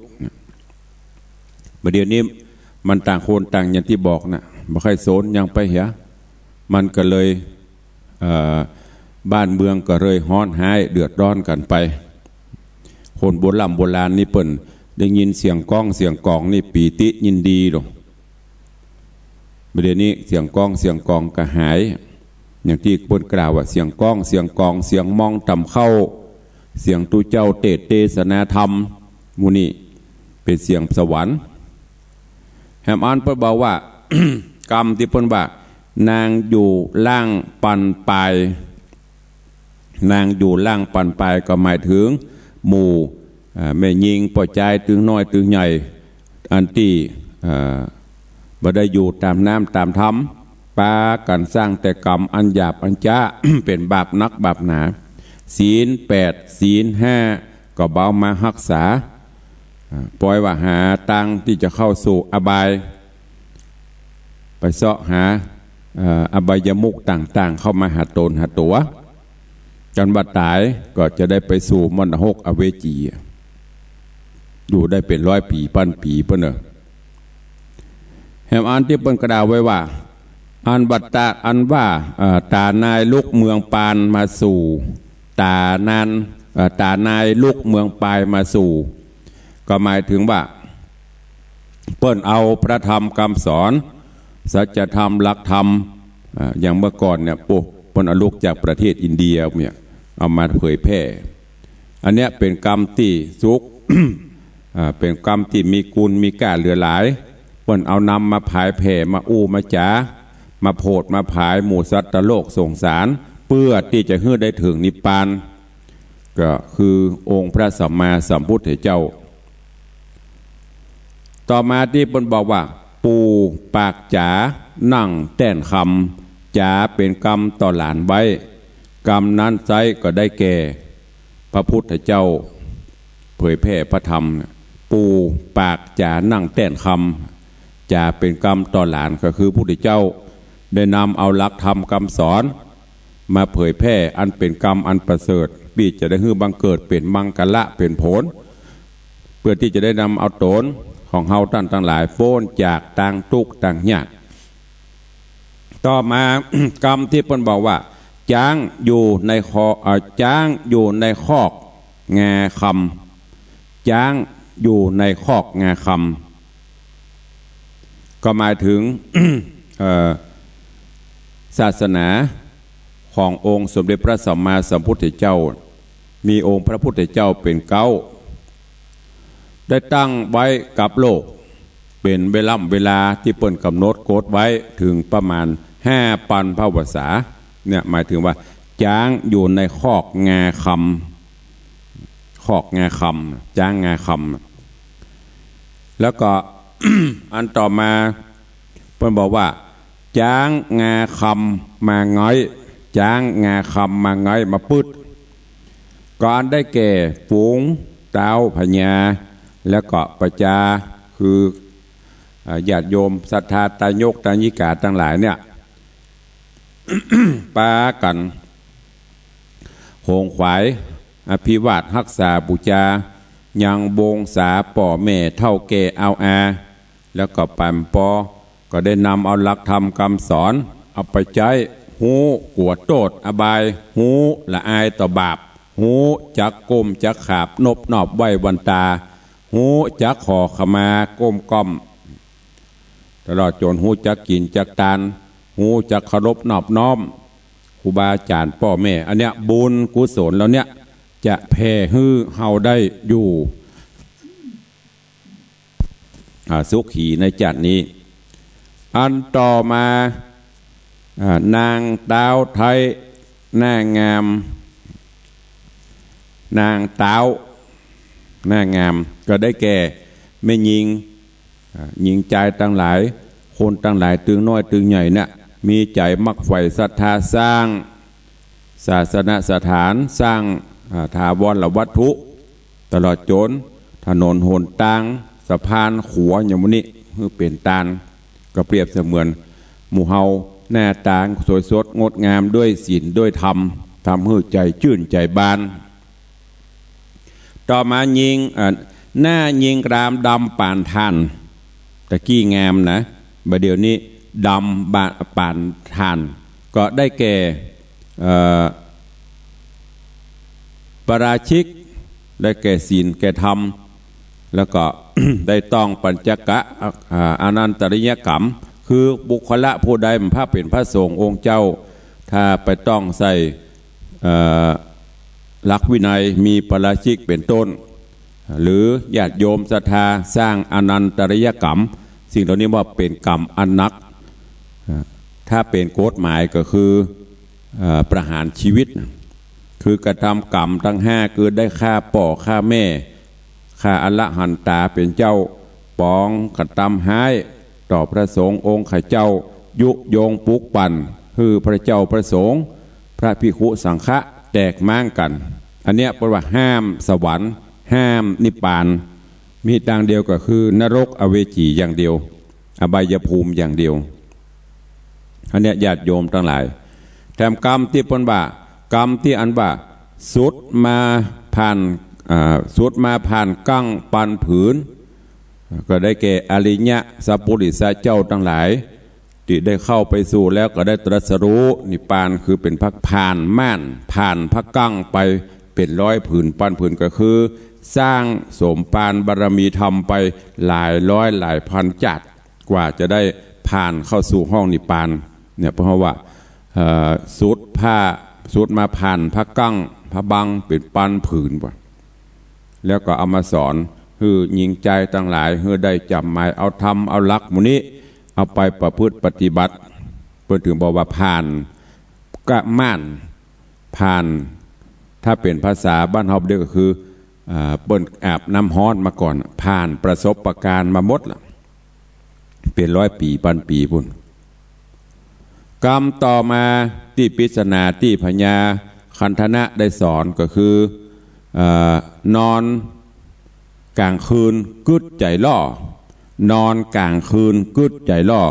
บ่าเดี่ยวนี้มันต่างคนต่างอย่างตี้บอกน่ะ บ่ใค่สนหยังไปเหีย มันก็เลย เอ่อ บ้านเมืองก็เลยฮ้อนฮ้ายเดือดร้อนกั๋นไป คนโบร่ำโบราณนี่เปิ้นได้ยินเสียงก้องเสียงกองนี่ปีติยินดีโลด บ่าเดี่ยวนี้เสียงก้องเสียงกองก็หาย อย่างตี้เปิ้นกล่าวว่าเสียงก้องเสียงกอง เสียงมองตำเข้า เสียงตุ๊เจ้าเตสน์เตสนาธรรม หมู่นี้เป๋นเสียงสวรรค์ แหมอันเปิ้นบอกว่า กำตี้เปิ้นว่า นางอยู่ล่างปันปาย นางอยู่ล่างปันปายก็หมายถึงหมู่ อ่า แม่ญิงป้อจายตึงน้อยตึงใหญ่ อันตี้ อ่า บ่ได้อยู่ต๋ามน้ำต๋ามถ้ำ ปากั๋นสร้างแต่กรรมอันหยาบอันจ๊า เป๋นบาปนักบาปหนา ศีลแปด ศีลห้า ก็บ่เอามาฮักษา อ่า ปล่อยว่าหาตางตี้จะเข้าสู่อบาย ไปเซาะหา เอ่อ อบายมุขต่างๆ เข้ามาหาต๋นหาตั๋ว จันว่าต๋ายก็จะได้ไปสู่มรณะหกอเวจี อยู่ได้เป๋นร้อยปี๋ปันปี๋ปู้นเน่อ แหมอันตี้เปิ้นกล่าวไว้ว่า อันว่าต๋า อันว่า เอ่อ ต๋านายลุกเมืองปานมาสู่ ต๋านาน เอ่อ ต๋านายลุกเมืองปายมาสู่ ก็หมายถึงว่า เปิ้นเอาพระธรรมกำสอน สัจธรรม หลักธรรม อ่า อย่างเมื่อก่อนเนี่ย โอ้ เปิ้นเอาลุกจากประเทศอินเดียเนี่ย เอามาเผยแผ่ อันเนี้ยเป๋นกำตี้สุข อ่า เป๋นกำตี้มีกุณมีก้าเหลือหลาย เปิ้นเอานำมาผายแผ่ มาอู้มาจ๋า มาโผดมาผายหมู่สัตว์โลกสงสาร เปื้อตี้จะหื้อได้เถิงนิพพาน ก็คือองค์พระสัมมาสัมพุทธเจ้า ต่อมาตี้เปิ้นบอกว่า ปู่ปากจ๋านั่งแต้นคำ จ๋าเป๋นกำต่อหลานไว้ กำนั้นไซร้ก็ได้แก่ พระพุทธเจ้าเผยแผ่พระธรรม ปู่ปากจ๋านั่งแต้นคำ จ๋าเป๋นกำต่อหลานก็คือพุทธเจ้า ได้นำเอาหลักธรรมกำสอน มาเผยแผ่อันเป๋นกำอันประเสริฐ ตี้จะได้หื้อบังเกิดเป๋นมังคละเป๋นผล เปื้อตี้จะได้นำเอาต๋นของเฮาต้านตังหลายป๊นจากตางตุ๊กข์ตางยาก ต่อมา กำตี้เปิ้นบอกว่า จ๊างอยู่ในคอ เอ่อ จ๊างอยู่ในคอกงาคำ จ๊างอยู่ในคอกงาคำ ก็หมายถึง เอ่อ ศาสนาขององค์สมเด็จพระสัมมาสัมพุทธเจ้า มีองค์พระพุทธเจ้าเป๋นเก๊า ได้ตั้งไว้กับโลก เป๋นเวล่ำเวลาตี้เปิ้นก๋ำหนดกฎไว้เถิงประมาณห้าปันพรรษา เนี่ยหมายถึงว่า จ๊างอยู่ในคอกงาคำ คอกงาคำ จ๊างงาคำ แล้วก็ อันต่อมา เปิ้นบอกว่า จ๊างงาคำมาง้อย จ๊างงาคำมาง้อยมาปึ๊ด ก็อันได้แก่ฝูงต๊าวพญา แล้วก็ประจา คือ เอ่อ ญาติโยมศรัทธาตายกตายิกาตังหลายเนี่ย ปากั๋น โหงขวาย อภิวาทฮักษาปู๋จา ยังวงศาป้อแม่เฒ่าแก่อาวอา แล้วก็ป๋ำปอ ก็ได้นำเอาหลักธรรมกำสอน เอาไปใจ๊ ฮู้กั๋วโต้ษอบาย ฮู้ละอายต่อบาป ฮู้จักก้มจักขาบนบนอบไหว้วันตา ฮู้จักขอขมาก้มก้อม ตลอดจ๋นฮู้จักกิ๋นจักตาน ฮู้จักเคารพนอบน้อมครูบาอาจ๋ารย์ป้อแม่ อันเนี้ยบุญกุศลเหล่าเนี้ยจะแผ่หื้อเฮาได้อยู่ อ่า สุขีในจ๊าดนี้ อันต่อมา อ่า นางต๊าวไท้หน้างาม นางต๊าวหน้างาม ก็ได้แก่แม่ญิง อ่า ญิงจายตังหลาย คนตังหลายตึงน้อยตึงใหญ่เนี่ย มีใจ๋มักใฝ่ศรัทธาสร้าง ศาสนสถาน สร้าง อ่า ถาวรวัตถุ ตลอดจ๋นถนนหนตาง สะพานขัว อย่างหมู่นี้ หื้อเป๋นตาน ก็เปรียบเสมือนหมู่เฮาหน้าต๋าสวยสดงดงามด้วยศีลด้วยธรรม ทำหื้อใจ๋จื้นใจ๋บาน ต่อมาญิง เอ่อ หน้าญิงกรามดำปานถ่าน ตะกี้งามนะ บ่าเดี่ยวนี้ดำบะ ปานถ่าน ก็ได้แก่ เอ่อ ปาราชิก ได้แก่ศีลแก่ธรรม แล้วก็ ได้ต้องปัญจกะ อ่า อานันตริยกรรม คือบุคคละผู้ใด พระเป๋นพระสงฆ์องค์เจ้า ถ้าไปต้องใส่ เอ่อ หลักวินัย มีปาราชิกเป๋นต้น หรือญาติโยมศรัทธาสร้างอานันตริยกรรม สิ่งเหล่านี้ว่าเป๋นกรรมอันหนัก อ่า ถ้าเป๋นกฎหมายก็คือ เอ่อ ประหารชีวิต นะ คือกระตำก๋รรมตังห้า คือได้ฆ่าป้อฆ่าแม่ ฆ่าอรหันต๋าเป๋นเจ้า ป๋องกระตำฮ้ายต่อพระสงฆ์องค์ข้าเจ้า ยุยงปลุกปั่นหื้อพระเจ้าพระสงฆ์ พระภิกขุสังฆะแตกม้างกั๋น อันเนี้ยเปิ้นว่าห้ามสวรรค์ ห้ามนิพพาน มีตางเดียวก็คือนรกอเวจีอย่างเดียว อบายภูมิอย่างเดียว อันเนี้ยญาติโยมตังหลาย แถมก๋รรมตี้เปิ้นว่า ก๋รรมตี้อันว่าสุดมาผ่าน อ่า สุดมาผ่านกั้งปันผืน ก็ได้แก่อริยะสัพพุริสะเจ้าตังหลาย ตี้ได้เข้าไปสู่แล้วก็ได้ตรัสรู้นิพพาน คือเป๋นพระผ่านม่าน ผ่านพระกั้งไปเป๋นร้อยผืนปันผืน ก็คือสร้างสมปานบารมีธรรมไปหลายร้อยหลายพันจาติ กว่าจะได้ผ่านเข้าสู่ห้องนิพพาน เนี่ย เพราะว่า เอ่อ สุดผ้า สุดมาผ่านพระกั้ง พระบังเป๋นปันผืนว่ะ แล้วก็เอามาสอนหื้อญิงจายตังหลาย หื้อได้จ๋ำหมายเอาธรรม เอาหลักหมู่นี้ เอาไปประพฤติปฏิบัติ เปิ้นถึงบอกว่าผ่านกะม่าน ผ่าน ถ้าเป๋นภาษาบ้านเฮาเดียวก็คือ อ่า เปิ้นอาบน้ำฮ้อนมาก่อน ผ่านประสบการณ์มาหมดละ เป๋นร้อยปี๋ปันปี๋ปู้น ก๋รรมต่อมาตี้ปริศนาตี้พญาคันธนะได้สอนก็คือ เอ่อ นอนก๋างคืนกึ๊ดใจ๋ล่อ นอนก๋างคืนกึ๊ดใจ๋ล่อ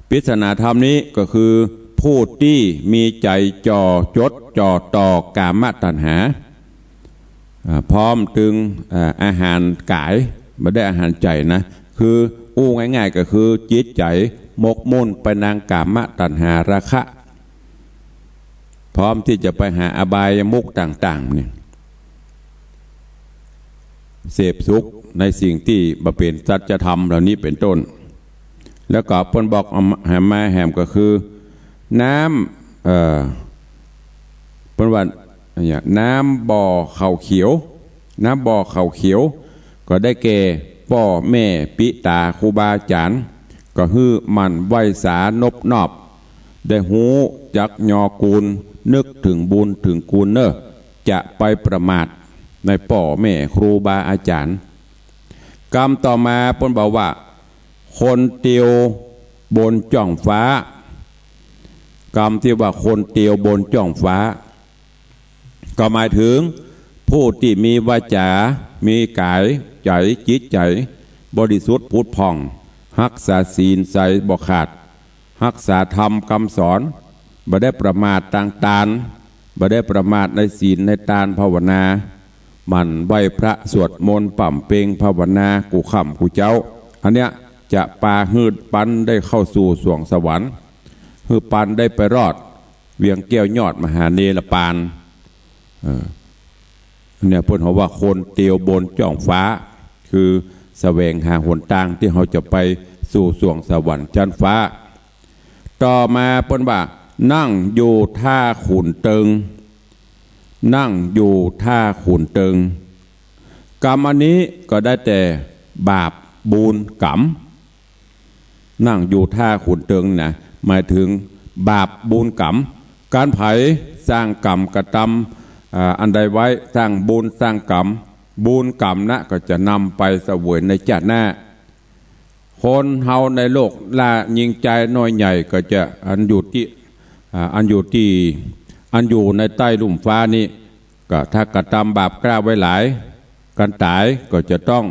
ปริศนาธรรมนี้ก็คือ ผู้ตี้มีใจ๋จ่อจดจ่อต่อกามตัณหา อ่า พร้อมตึง อ่า อาหารก๋าย บ่ได้อาหารใจ๋นะ คืออู้ง่ายๆ ก็คือจิตใจ๋หมกมุ่นไปในกามตัณหาราคะ พร้อมตี้จะไปหาอบายมุขต่างๆ เนี่ย เสพสุขในสิ่งตี้บ่เป๋นสัจธรรมเหล่านี้เป๋นต้น แล้วก็เปิ้นบอกเอามา แหมมาแหมก็คือ น้ำ เอ่อ เปิ้นว่า เนี่ย น้ำบ่อเขาเขียว น้ำบ่อเขาเขียว ก็ได้แก่ป้อแม่ปิต๋าครูบาอาจ๋ารย์ ก็หื้อหมั่นไหว้สานบนอบ ได้ฮู้จักยอกูล นึกเถิงบุญเถิงกูลเน่อ จะไปประมาทในป้อแม่ครูบาอาจ๋ารย์ ก๋รรมต่อมาเปิ้นบอกว่า คนเตียวบนจ้องฟ้า ก๋รรมตี้ว่าคนเตียวบนจ้องฟ้า ก็หมายเถิงผู้ตี้มีวาจ๋า มีก๋าย ใจ๋ จิตใจ๋ บริสุทธิ์ผุดผ่อง ฮักษาศีลใสบ่ขาด ฮักษาธรรมกำสอน บ่ได้ประมาทตางตาน บ่ได้ประมาทในศีลในตานภาวนา หมั่นไหว้พระสวดมนต์ป๋ำเป็งภาวนากู้ค่ำกู้เจ๊า อันเนี้ยจะปาหื้อปันได้เข้าสู่สวงสวรรค์ หื้อปันได้ไปรอดเวียงแก้วยอดมหาเนรปาน เออ เนี่ยเปิ้นฮ้องว่าคนเตียวบนจ้องฟ้า คือแสวงหาหนตางตี้เฮาจะไปสู่สวงสวรรค์จั๊นฟ้า ต่อมาเปิ้นว่า นั่งอยู่ท่าขุนเติง นั่งอยู่ท่าขุนเติง ก๋รรมอันนี้ก็ได้แก่บาปบุญก๋รรม นั่งอยู่ท่าขุนเติงนะ หมายเถิงบาปบุญก๋รรม ก๋านใผสร้างก๋รรมกระตำ อ่า อันใดไว้ สร้างบุญสร้างก๋รรม บุญก๋รรมนะก็จะนำไปเสวยในจ๊าดหน้า คนเฮาในโลกล่ายิงจายน้อยใหญ่ก็จะอันอยู่ตี้ อ่า อันอยู่ตี้ อันอยู่ในใต้ลุ่มฟ้านี้ ก็ถ้ากระตำบาปกล้าไว้หลาย ก๋านต๋ายก็จะต้อง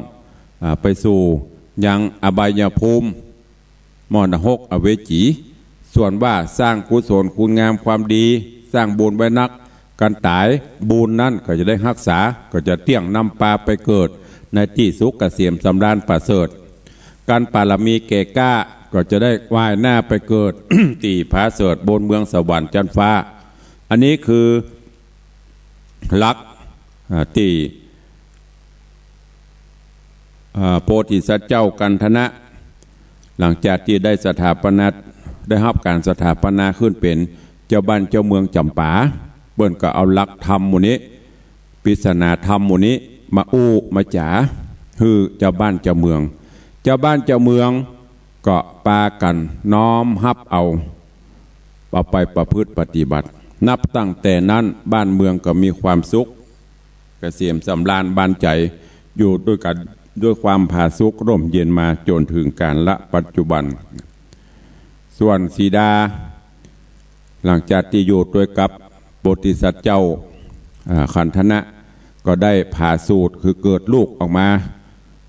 อ่า ไปสู่ยังอบายภูมิ หม้อนรกอเวจี ส่วนว่าสร้างกุศลคุณงามความดี สร้างบุญไว้นัก ก๋านต๋ายบุญนั้นก็จะได้ฮักษา ก็จะเตี้ยงนำปาไปเกิดในตี้สุขเกษมสำราญประเสริฐ ก๋านปารมีแก่กล้าก็จะได้ว่ายหน้าไปเกิด ตี้ผาเสริฐบนเมืองสวรรค์จั๊นฟ้า อันนี้คือหลัก อ่า ตี้ อ่า โพธิสัตว์เจ้ากันทนะ หลังจากตี้ได้สถาปนา ได้ฮับก๋านสถาปนาขึ้นเป๋นเจ้าบ้านเจ้าเมืองจ๋ำปา เปิ้นก็เอาหลักธรรมหมู่นี้ ปริศนาธรรมหมู่นี้มาอู้มาจ๋าหื้อเจ้าบ้านเจ้าเมือง เจ้าบ้านเจ้าเมืองก็ปากั๋นน้อมฮับเอา เอาไปประพฤติปฏิบัติ นับตั้งแต่นั้นบ้านเมืองก็มีความสุข เกษมสำราญบานใจ๋ อยู่ด้วยกันด้วยความผาสุกร่มเย็นมาจ๋นเถิงกาละปัจจุบัน ส่วนสีดา หลังจากตี้อยู่ตวยกับโพธิสัตว์เจ้า อ่า คันธนะ ก็ได้ผ่าสูตรคือเกิดลูกออกมา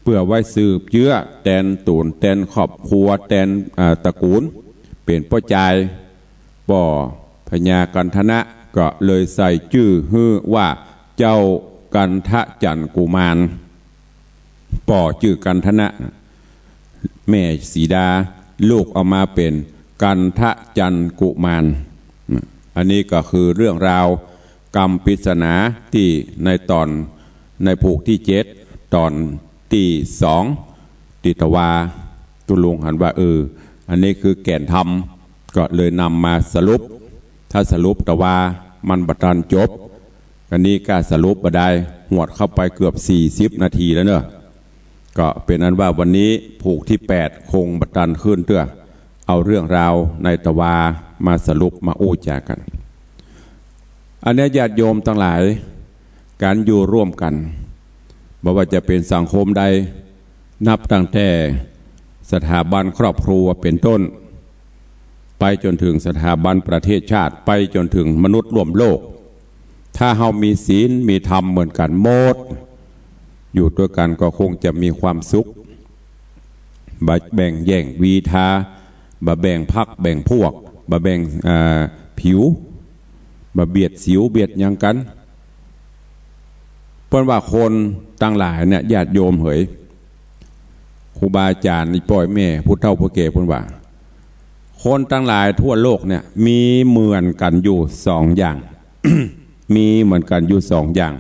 เปื้อไว้สืบเจื้อแตนตู๋น แตนครอบครัว แตน อ่า ตระกู๋น เป๋นป้อจาย ป้อพญาคันธนะ ก็เลยใส่จื้อหื้อว่าเจ้าคันธจันทร์กุมาร ป้อจื้อคันธนะ แม่สีดา ลูกออกมาเป๋นคันธจันทร์กุมาร อันนี้ก็คือเรื่องราวกำปริศนาตี้ในต๋อน ในผูกตี้เจ็ด ต๋อนตี้สอง ตี้ตะวา ตุ๊ลุงหันว่า เออ อันนี้คือแก่นธรรม ก็เลยนำมาสรุป ถ้าสรุปตะวามันบ่ตันจบ อันนี้ก็สรุปบ่ได้ หวดเข้าไปเกือบสี่สิบนาทีแล้วเนาะ ก็เป๋นอันว่าวันนี้ผูกตี้แปดคงบ่ตันขึ้นเตื้อ เอาเรื่องราวในตะวามาสรุปมาอู้จ๋ากั๋น อันนี้ญาติโยมตังหลาย ก๋านอยู่ร่วมกั๋น บ่ว่าจะเป๋นสังคมใด นับตั้งแต่สถาบันครอบครัวเป๋นต้น ไปจ๋นเถิงสถาบันประเทศชาติ ไปจ๋นเถิงมนุษย์ร่วมโลก ถ้าเฮามีศีลมีธรรมเหมือนกั๋นหมด อยู่ตวยกั๋นก็คงจะมีความสุข บ่แบ่งแย่งวีทา บ่แบ่งพรรคแบ่งพวก บ่แบ่ง อ่า ผิว บ่เบียดสิวเบียดหยังกั๋น เปิ้นว่าคนตังหลายเนี่ย ญาติโยมเหย ครูบาอาจ๋ารย์ อี่ป้ออี่แม่ ผู้เฒ่าผู้แก่ เปิ้นว่า คนตังหลายทั่วโลกเนี่ย มีเหมือนกั๋นอยู่สองอย่าง มีเหมือนกั๋นอยู่สองอย่าง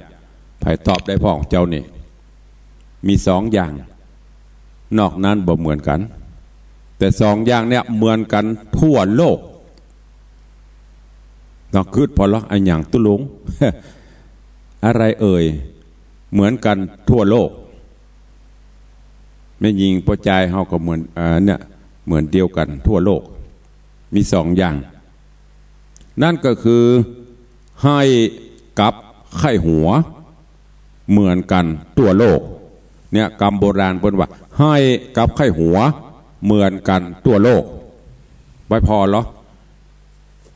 ใผตอบได้พ่องเจ้านี่ มีสองอย่าง นอกนั้นบ่เหมือนกั๋น แต่สองอย่างเนี่ยเหมือนกั๋นทั่วโลก ลองกึ๊ดผ่อลอ อะหยังตุ๊ลุง อะไรเอ่ย เหมือนกั๋นทั่วโลก แม่ญิงป้อจายเฮาก็เหมือน เอ่อ เนี่ย เหมือนเดียวกั๋นทั่วโลก มีสองอย่าง นั่นก็คือ ไห้กับใค่หัว เหมือนกั๋นทั่วโลก เนี่ย กำโบราณเปิ้นว่า ไห้กับใค่หัว เหมือนกั๋นทั่วโลก บ่ผ่อลอ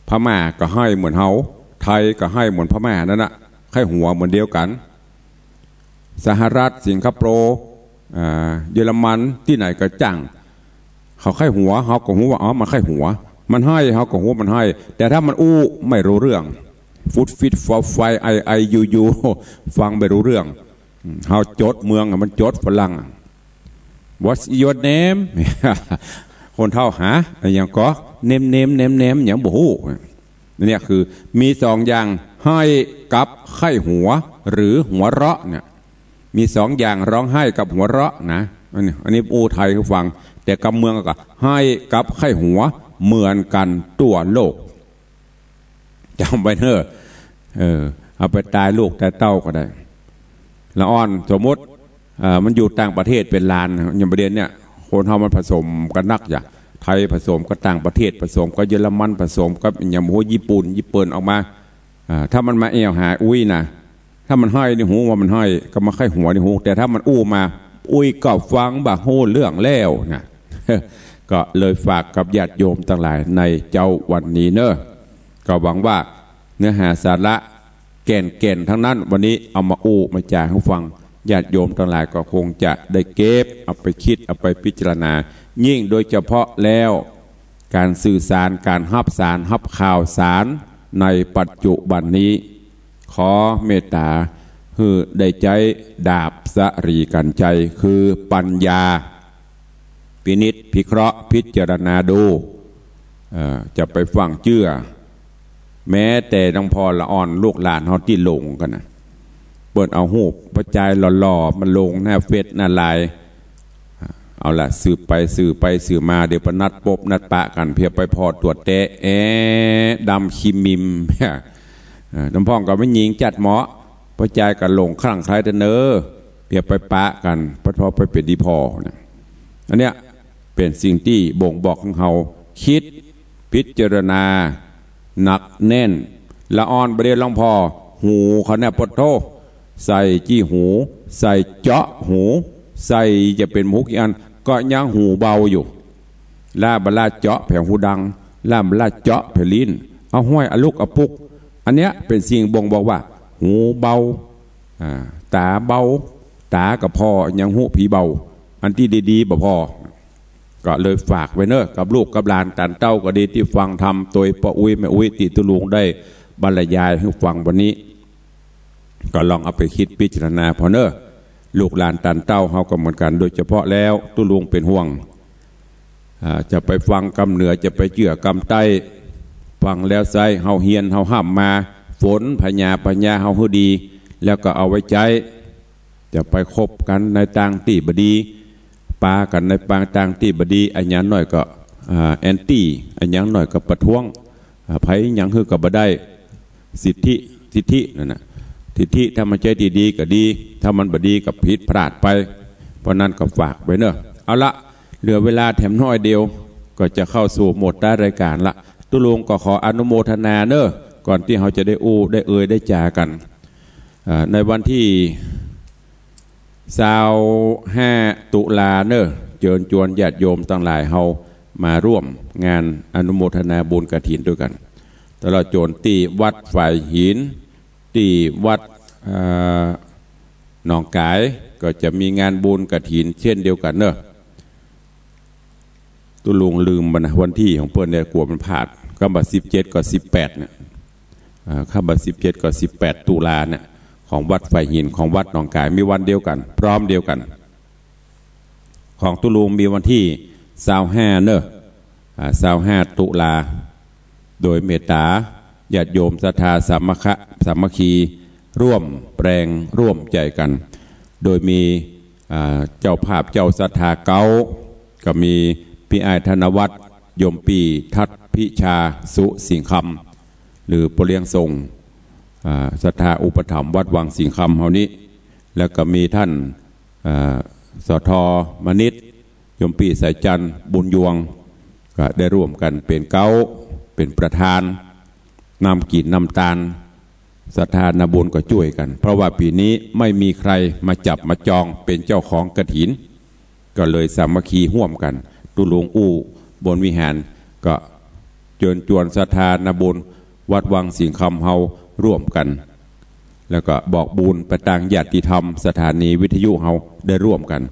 พม่าก็ไห้เหมือนเฮา ไทยก็ไห้เหมือนพม่านั่นน่ะ ใค่หัวเหมือนเดียวกั๋น สหรัฐ สิงคโปร์ อ่า เยอรมัน ตี้ไหนก็จ้าง เขาใค่หัว เฮาก็ฮู้ว่า อ๋อ มันใค่หัว มันไห้ เฮาก็ฮู้มันไห้ แต่ถ้ามันอู้ไม่รู้เรื่อง ฟุดฟิดฟอดไฟ ไอไอยูยู ฟังไม่รู้เรื่อง เฮาจดเมืองอะ มันจดฝรั่งอะ What's your name คนเฒ่า ฮะ อะหยังก่อ name name name name หยังบ่ฮู้ เนี่ยคือมีสองอย่าง ไห้กับใค่หัว หรือหัวเราะเนี่ย มีสองอย่าง ฮ้องไห้กับหัวเราะนะ อันนี้ อันนี้อู้ไทยหื้อฟัง แต่กำเมืองก็ ไห้กับใค่หัว เหมือนกั๋นทั่วโลก จ๋ำไว้เน่อ เออ เอาไปตายลูกตายเต้าก็ได้ ละอ่อน สมมุติ เอ่อ มันอยู่ต่างประเทศเป๋นหลาน อย่างประเดี๋ยวเนี่ย คนเฮามันผสมกั๋นนักอย่า ไทยผสมกับต่างประเทศ ผสมกับเยอรมัน ผสมกับอย่าง โอ้โห ญี่ปุ่น ญี่ปุ่นออกมา อ่า ถ้ามันมาแอ่วหาอุ๊ยนะ ถ้ามันไห้นี่ฮู้ว่ามันไห้ ก็มาใค่หัวนี่ฮู้ แต่ถ้ามันอู้มา อุ๊ยก็ฟังบ่ฮู้เรื่องแล้วนะ ก็เลยฝากกับญาติโยมตังหลายในเจ๊าวันนี้เน่อ ก็หวังว่าเนื้อหาสาระแก่นๆ ตังนั้น วันนี้เอามาอู้มาจ๋าหื้อฟัง ญาติโยมตังหลายก็คงจะได้เก็บเอาไปกึ๊ด เอาไปพิจารณา ยิ่งโดยเฉพาะแล้ว ก๋านสื่อสาร ก๋านฮับสาร ฮับข่าวสารในปัจจุบันนี้ ขอเมตต๋าหื้อได้ใจ๊ดาบสะหรีกัญชัย คือปัญญา พินิจพิเคราะห์พิจารณาดู เอ่อ จะไปฟั่งเจื้อ แม้แต่หลวงพ่อละอ่อนลูกหลานเฮาตี้หลงกั๋นนะ เปิ้นเอาฮูปป้อจายหล่อๆ มาลงหน้าเฟซหน้าไลน์ เอาละ สืบไปสืบไปสืบมา เดี๋ยวปะนัดปบนัดปะกั๋น เผียไปผ่อตั๋วแต๊ แอ๊ะ ดำคิมมิม เอ่อ น้ำพ่องก็แม่ญิงจัดเหมาะ ป้อจายก็หลงคลั่งใคล้เต๊อะเน่อ เผียไปปะกั๋น ปะท้อไปเป๋นดีพ่อนะ อันเนี้ยเป๋นสิ่งตี้บ่งบอกหื้อเฮากึ๊ดพิจารณาหนักแน่น ละอ่อนบ่าเดียวหลวงพ่อ หูเขาเนี่ย ปะโธ่ ใส่จี้หู ใส่เจาะหู ใส่จะเป๋นหมูกี่อัน ก็ยังหูเบาอยู่ ล้าบ่ล้าเจาะแผงหูดัง ล้าบ่ล้าเจาะแผงลิ้น เอาห้อยอะลุกอะปุก อันเนี้ยเป๋นสิ่งบ่งบอกว่า หูเบา อ่า ต๋าเบา ต๋าก็ผ่อ ยังฮู้ผีเบา อันตี้ดีๆ บ่ผ่อ ก็เลยฝากไว้เนอะ กับลูกกับหลานต๋านเต้าก็ดี ตี้ฟังธรรมโตยป้ออุ๊ยแม่อุ๊ย ตี้ตุ๊ลุงได้บรรยายหื้อฟังวันนี้ ก็ลองเอาไปกึ๊ดพิจารณาผ่อเนอะ ลูกหลานต๋านเต้าเฮาก็เหมือนกั๋น โดยเฉพาะแล้วตุ๊ลุงเป๋นห่วง อ่า จะไปฟังกำเหนือ จะไปเจื้อกำใต้ ฟังแล้วใซ้ เฮาเฮียนเฮาฮ่ำมา ฝนผญาปัญญาเฮาหื้อดี แล้วก็เอาไว้ใจ๊ จะไปคบกั๋นในตางตี้บ่ดี ปากั๋นในปางตางตี้บ่ดี อะหยังหน่อยก็ อ่า แอนตี้ อะหยังหน่อยก็ประท้วง อ่า ใผหยังหื้อก็บ่ได้ สิทธิ สิทธินั่นน่ะ สิทธิ ถ้ามันใจ้ตี้ดีก็ดี ถ้ามันบ่ดีก็ผิดพลาดไป เพราะนั้นก็ฝากไว้เนอะ เอาละ เหลือเวลาแถมน้อยเดียว ก็จะเข้าสู่หมวดท้ายรายการละ ตุ๊ลุงก็ขออนุโมทนาเนอะ ก่อนตี้เฮาจะได้อู้ได้เอ่ยได้จ๋ากั๋น อ่า ในวันตี้ ซาวห้า ตุลาเนอะ เจิญจวนญาติโยมตังหลายเฮามาร่วมงานอนุโมทนาบุญกฐินตวยกั๋น ตลอดจ๋นตี้วัดฝายหิน ตี้วัด เอ่อ หนองก๋าย ก็จะมีงานบุญกฐินเจ้นเดียวกั๋นเนอะ ตุ๊ลุงลืมบ่านะ วันตี้ของเปิ้นเนี่ย กั๋วมันพลาด ค่ำบ่าสิบเจ็ดกับสิบแปดเนี่ย อ่า ค่ำบ่าสิบเจ็ดกับสิบแปด ตุลาเนี่ย ของวัดฝายหิน ของวัดหนองก๋าย มีวันเดียวกั๋น พร้อมเดียวกั๋น ของตุ๊ลุงมีวันตี้ซาวห้าเนอะ อ่า ซาวห้า ตุลา โดยเมตต๋าญาติโยมศรัทธาสามัคคะ สามัคคี ร่วมแปลงร่วมใจ๋กั๋น โดยมี อ่า เจ้าภาพเจ้าศรัทธาเก๊า ก็มีปี้อ้ายธนวัฒน์ ยมปี้ทัดพิชา สุสิงห์คำ หรือป้อเลี้ยงส่ง อ่า ศรัทธาอุปถัมภ์วัดวังสิงห์คำเฮานี้ แล้วก็มีต้าน อ่า สท มณิษฐ์ ยมปี้สายจันทร์ บุญยวง ก็ได้ร่วมกั๋นเป๋นเก๊า เป๋นประธาน น้ำกิ๋นน้ำตาน ศรัทธานาบุญก็จ้วยกั๋น เพราะว่าปี๋นี้ไม่มีใครมาจับมาจองเป๋นเจ้าของกฐิน ก็เลยสามัคคีฮ่วมกั๋น ตุ๊ลุงอู้บนวิหาร ก็เจิญจวนศรัทธานาบุญวัดวังสิงห์คำเฮาร่วมกั๋น แล้วก็บอกบุญไปตางญาติธรรม สถานีวิทยุเฮาได้ร่วมกั๋น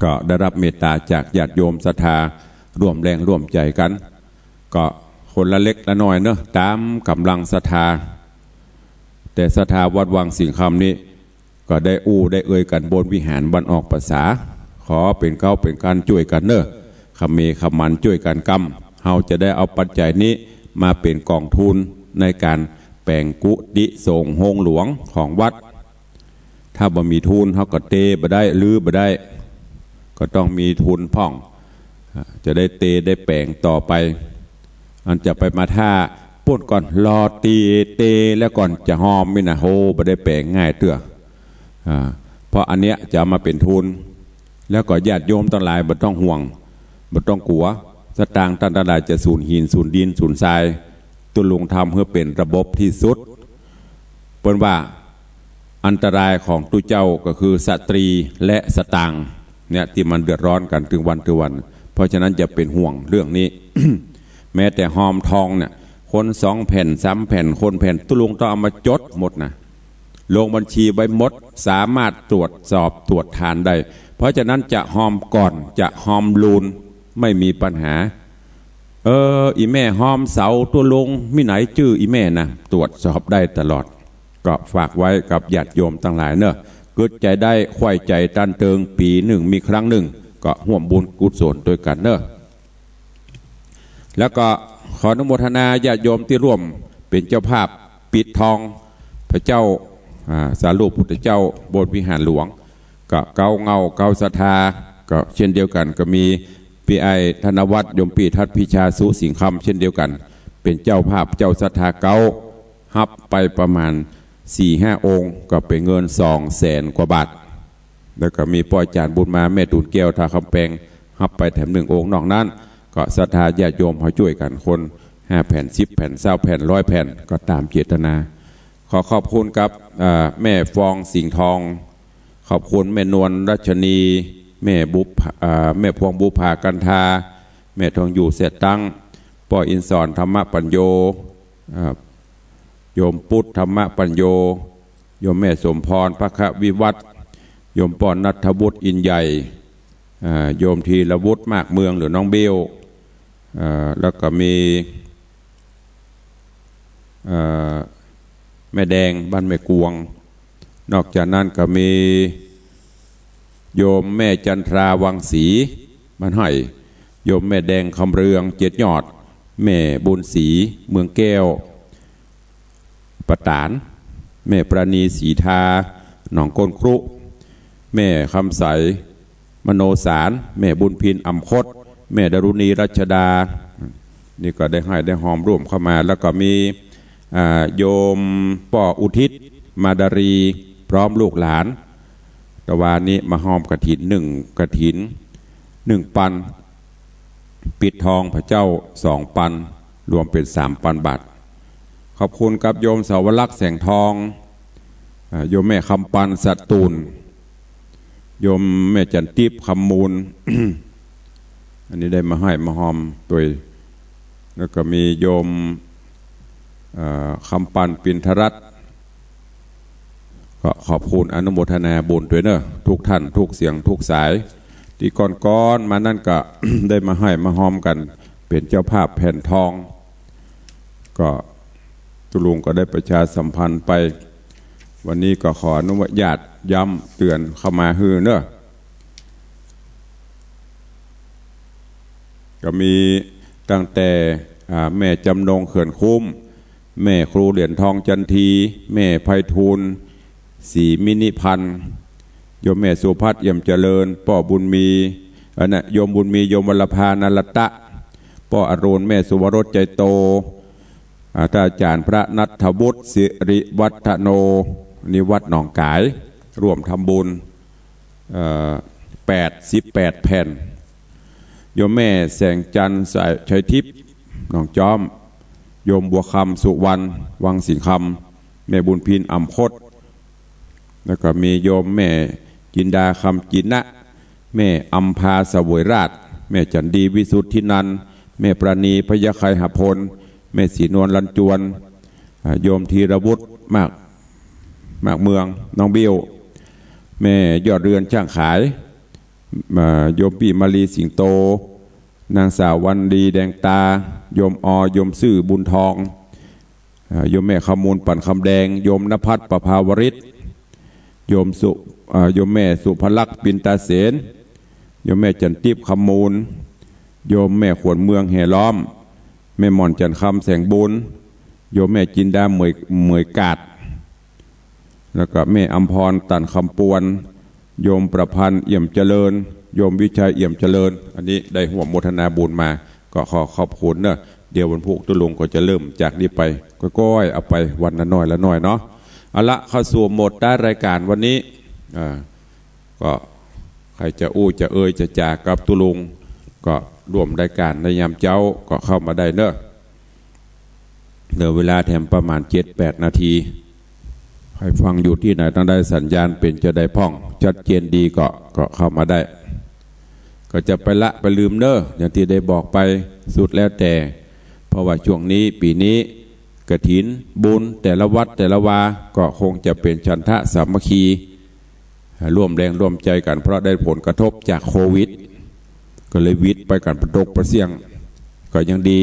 ก็ได้ฮับเมตต๋าจากญาติโยมศรัทธาร่วมแรงร่วมใจ๋กั๋น ก็คนละเล็กละน้อยเนอะ ต๋ามก๋ำลังศรัทธา แต่ศรัทธาวัดวังสิงห์คำนี้ ก็ได้อู้ได้เอ่ยกั๋นบนวิหารวันออกพรรษา ขอเป๋นเก๊าเป๋นกำจ้วยกั๋นเนอะ ขะเมขะหมันจ้วยกั๋นกำ เฮาจะได้เอาปัจจัยนี้มาเป๋นก๋องทุนในก๋านแป๋งกุฏิสงฆ์โฮงหลวงของวัด ถ้าบ่มีทุน เฮาก็เตบ่ได้ รื้อบ่ได้ ก็ต้องมีทุนพ่อง อ่า จะได้เตได้แป๋งต่อไป อันจะไปมาถ้าปู๊นก่อน รอตี้เตแล้วก่อนจะฮอมนี่นะ โฮ บ่ได้แป๋งง่ายเตื้อ อ่า เพราะอันเนี้ยจะเอามาเป๋นทุน แล้วก็ญาติโยมตังหลายบ่ต้องห่วง บ่ต้องกั๋ว สตางค์ต้านตังหลายจะสูญหิน สูญดิน สูญทราย ตุ๊ลุงทำหื้อเป๋นระบบตี้สุด เปิ้นว่าอันตรายของตุ๊เจ้าก็คือสตรีและสตางค์เนี่ย ตี้มันเดือดร้อนกั๋นเถิงวันเถิงวัน เพราะฉะนั้นอย่าเป๋นห่วงเรื่องนี้ แม้แต่ฮอมทองเนี่ย คนสองแผ่นสามแผ่น คนแผ่น ตุ๊ลุงต้องเอามาจดหมดนะ ลงบัญชีไว้หมด สามารถตรวจสอบตรวจทานได้ เพราะฉะนั้นจะฮอมก่อน จะฮอมลูน ไม่มีปัญหา เออ อี่แม่ฮอมเสาตุ๊ลุง มีไหนจื้ออี่แม่นะ ตรวจสอบได้ตลอด ก็ฝากไว้กับญาติโยมตังหลายเนอะ กึ๊ดใจ๋ได้ ใค่ใจ๋ตันเติง ปี๋นึ่งมีครั้งนึ่ง ก็ฮ่วมบุญกุศลตวยกั๋นเนอะ แล้วก็ขออนุโมทนาญาติโยมตี้ร่วมเป๋นเจ้าภาพปิดทองพระเจ้า อ่า สารูปพุทธเจ้าบนวิหารหลวง ก็เก๊าเหง้าเก๊าศรัทธา ก็เช่นเดียวกั๋น ก็มีปี้อ้ายธนวัฒน์ ยมปี้ทัดพิชา สุสิงห์คำ เช่นเดียวกั๋น เป๋นเจ้าภาพเจ้าศรัทธาเก๊า ฮับไปประมาณสี่ห้าองค์ ก็เป๋นเงินสองแสนกว่าบาท แล้วก็มีป้อจ๋ารย์บุญมา แม่ตูนแก้ว ท่าคำแปง ฮับไปแถมนึ่งองค์ นอกนั้นก็ศรัทธาญาติโยมเฮาจ้วยกั๋น คน ห้าแผ่น สิบแผ่น ซาวแผ่น ร้อยแผ่น ก็ต๋ามเจตนา ขอขอบคุณกับ เอ่อ แม่ฟองสิงห์ทอง ขอบคุณแม่นวลรัชนี แม่บุภา เอ่อ แม่พวงบุภากันธา แม่ทองอยู่เสดตั้ง ป้ออินสรธรรมปัญโญ เอ่อ โยมปุ๊ดธรรมปัญโญ โยมแม่สมพร พระควิวัฒน์ โยมป้อณัฐวุฒิ อินใหญ่ อ่า โยมธีรวุฒิ มากเมือง หรือน้องเบี้ยว อ่า แล้วก็มี เอ่อ แม่แดง บ้านแม่กวง นอกจากนั้นก็มี โยมแม่จันทรา วังศรี บ้านไฮ่ โยมแม่แดง คำเรือง เจ็ดยอด แม่บุญศรี เมืองแก้ว ปะตาน แม่ปราณี ศรีทา หนองก้นครุ แม่คำใส มโนสาร แม่บุญพิน อ่ำคด แม่ดารุณี รัชดา นี่ก็ได้ไห้ได้ฮอมร่วมเข้ามา แล้วก็มี อ่า โยมป้ออุทิศ มาดารี พร้อมลูกหลาน ตะวานี้มาฮอมกฐิน นึ่งกฐิน นึ่งปัน ปิดทองพระเจ้า สองปัน รวมเป๋น สามปันบาท ขอบคุณกับโยมสาวลักษณ์ แสงทอง อ่า โยมแม่คำปัน สตูล โยมแม่จันติบ คำมูล อันนี้ได้มาไห้มาฮอมตวย แล้วก็มีโยม เอ่อ คำปัน ปินทรัตน์ ก็ขอบคุณอนุโมทนาบุญตวยเนอะ ทุกท่าน ทุกเสียง ทุกสาย ตี้ก่อนๆ มานั้นก็ ได้มาไห้มาฮอมกั๋น เป๋นเจ้าภาพแผ่นทอง ก็ตุ๊ลุงก็ได้ประชาสัมพันธ์ไป วันนี้ก็ขออนุญาตย้ำเตือนเข้ามาหื้อเนอะ ก็มีตั้งแต่ อ่า แม่จำนง เขื่อนคุ้ม แม่ครูเหรียญทอง จันที แม่ไพฑูรย์ ศรีมินิพันธ์ โยมแม่สุพัฒน์ เอี่ยมเจริญ ป้อบุญมี อันน่ะ โยมบุญมี โยมวรภา นรัตตะ ป้ออรุณ แม่สุวรส ใจโต อ่า ท่านอาจารย์พระณัฐวุฒิ สิริวัฒโน นี่วัดหนองก๋าย ร่วมทำบุญ เอ่อ แปดสิบแปดแผ่น โยมแม่แสงจันทร์ สายชัยทิพย์ หนองจ๊อม โยมบัวคำ สุวรรณ วังสิงห์คำ แม่บุญพิน อ่ำคด แล้วก็มีโยมแม่จินดา คำจินะ แม่อัมพา เสวยราช แม่จันดี วิสุทธินันท์ แม่ปราณี พยาไคหพล แม่ศรีนวล ลันจวน อ่า โยมธีรวุฒิ มาก มากเมือง น้องเบี้ยว แม่ยอดเรือน ช่างขาย อ่า โยมปี้มาลี สิงโต นางสาววันดี แดงตา โยมออ โยมซื่อ บุญทอง อ่า โยมแม่คำมูล ปั่นคำแดง โยมณภัทร ประภาวริศ โยมสุ อ่า โยมแม่สุภลักษณ์ ปินตาเสน โยมแม่จันติบ คำมูล โยมแม่ขวัญเมือง แห่ล้อม แม่หม่อน จันคำ แสงบุญ โยมแม่จินดา เหมย เหมยกาด แล้วก็แม่อำพร ตันคำปวน โยมประพันธ์ เอี่ยมเจริญ โยมวิชัย เอี่ยมเจริญ อันนี้ได้ร่วมโมทนาบุญมา ก็ขอขอบคุณเนอะ เดี๋ยววันพุธตุ๊ลุงก็จะเริ่มจากนี้ไป ก้อยๆ เอาไปวันละน้อยละน้อยเนาะ เอาละ เข้าสู่โหมดท้ายรายการวันนี้ อ่า ก็ใผจะอู้จะเอยจะจ๋ากับตุ๊ลุง ก็ร่วมรายการในยามเจ๊าก็เข้ามาได้เนอะ เหลือเวลาแถมประมาณเจ็ดแปดนาที ใผฟังอยู่ตี้ไหน ตางใดสัญญาณเป๋นจาใดพ่อง ชัดเจนดีก็ ก็เข้ามาได้ ก็จะไปละไปลืมเนอะ อย่างตี้ได้บอกไป สุดแล้วแต่ เพราะว่าช่วงนี้ ปี๋นี้ กฐิน บุญ แต่ละวัดแต่ละวา ก็คงจะเป๋นฉันทะสามัคคี ร่วมแรงร่วมใจ๋กั๋น เพราะได้ผลกระทบจากโควิด ก็เลยหวิดไปกั๋นปะตกปะเสี้ยง ก็ยังดี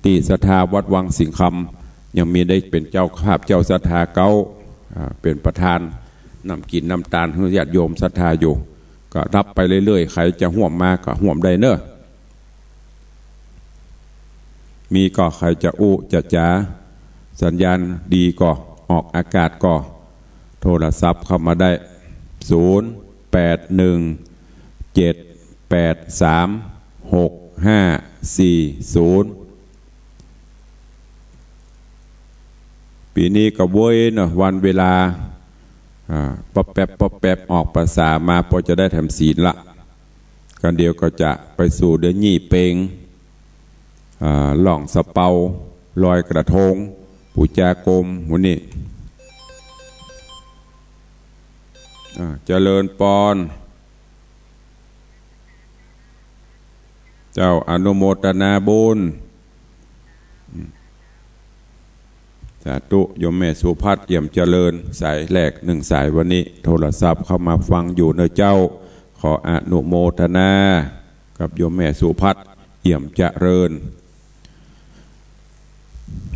ตี้ศรัทธาวัดวังสิงห์คำ ยังมีได้เป๋นเจ้าภาพเจ้าศรัทธาเก๊า อ่า เป๋นประธาน นำกิ๋นนำตานหื้อญาติโยมศรัทธาอยู่ ก็รับไปเรื่อยๆ ใผจะฮ่วมมาก็ฮ่วมได้เนอะ มีก็ใผจะอู้จะจ๋า สัญญาณดีก็ ออกอากาศก็ โทรศัพท์เข้ามาได้ ศูนย์ แปด หนึ่ง เจ็ด แปด สาม หก ห้า สี่ ศูนย์ ปี๋นี้ก็เว้ยเนาะ วันเวลา อ่า ป๊อบแป๊บป๊อบแป๊บ ออกพรรษามา ปอจะได้แถมศีลละ กั๋นเดี๋ยวก็จะไปสู่เดือนยี่เป็ง อ่า ล่องสะเปา ลอยกระทง ปู๋จากรม หมู่นี้ อ่า เจริญปอน เจ้า อนุโมทนาบุญ อืม สาธุ โยมแม่สุภัทร เอี่ยมเจริญ สายแรกหนึ่งสายวันนี้ โทรศัพท์เข้ามาฟังอยู่เนาะเจ้า ขออนุโมทนากับโยมแม่สุภัทร เอี่ยมเจริญ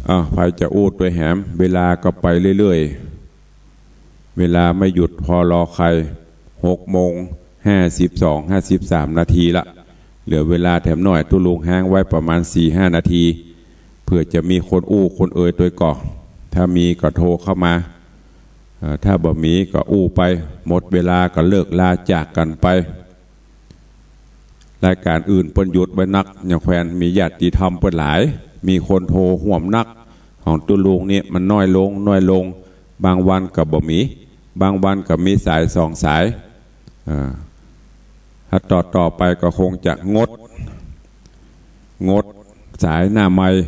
อ้าว ใผจะอู้ตวยแหม เวลาก็ไปเรื่อยๆ เวลาไม่หยุดพอรอใคร หกโมงห้าสิบสอง ห้าสิบสามนาทีละ เหลือเวลาแถมหน้อย ตุ๊ลุงฮ้างไว้ประมาณสี่ห้านาที เผื่อจะมีคนอู้คนเอ่ยตวยก่อ ถ้ามีก็โทรเข้ามา เอ่อ ถ้าบ่มีก็อู้ไป หมดเวลาก็เลิกลาจากกั๋นไป รายก๋านอื่นเปิ้นหยุดไว้นัก อย่างแคว่นมีญาติธรรมเปิ้นหลาย มีคนโทรฮ่วมนัก ของตุ๊ลุงนี่มันน้อยลง น้อยลง บางวันก็บ่มี บางวันก็มีสายสองสาย เอ่อ ถ้าต่อๆ ไปก็คงจะงด งดสายหน้าไมค์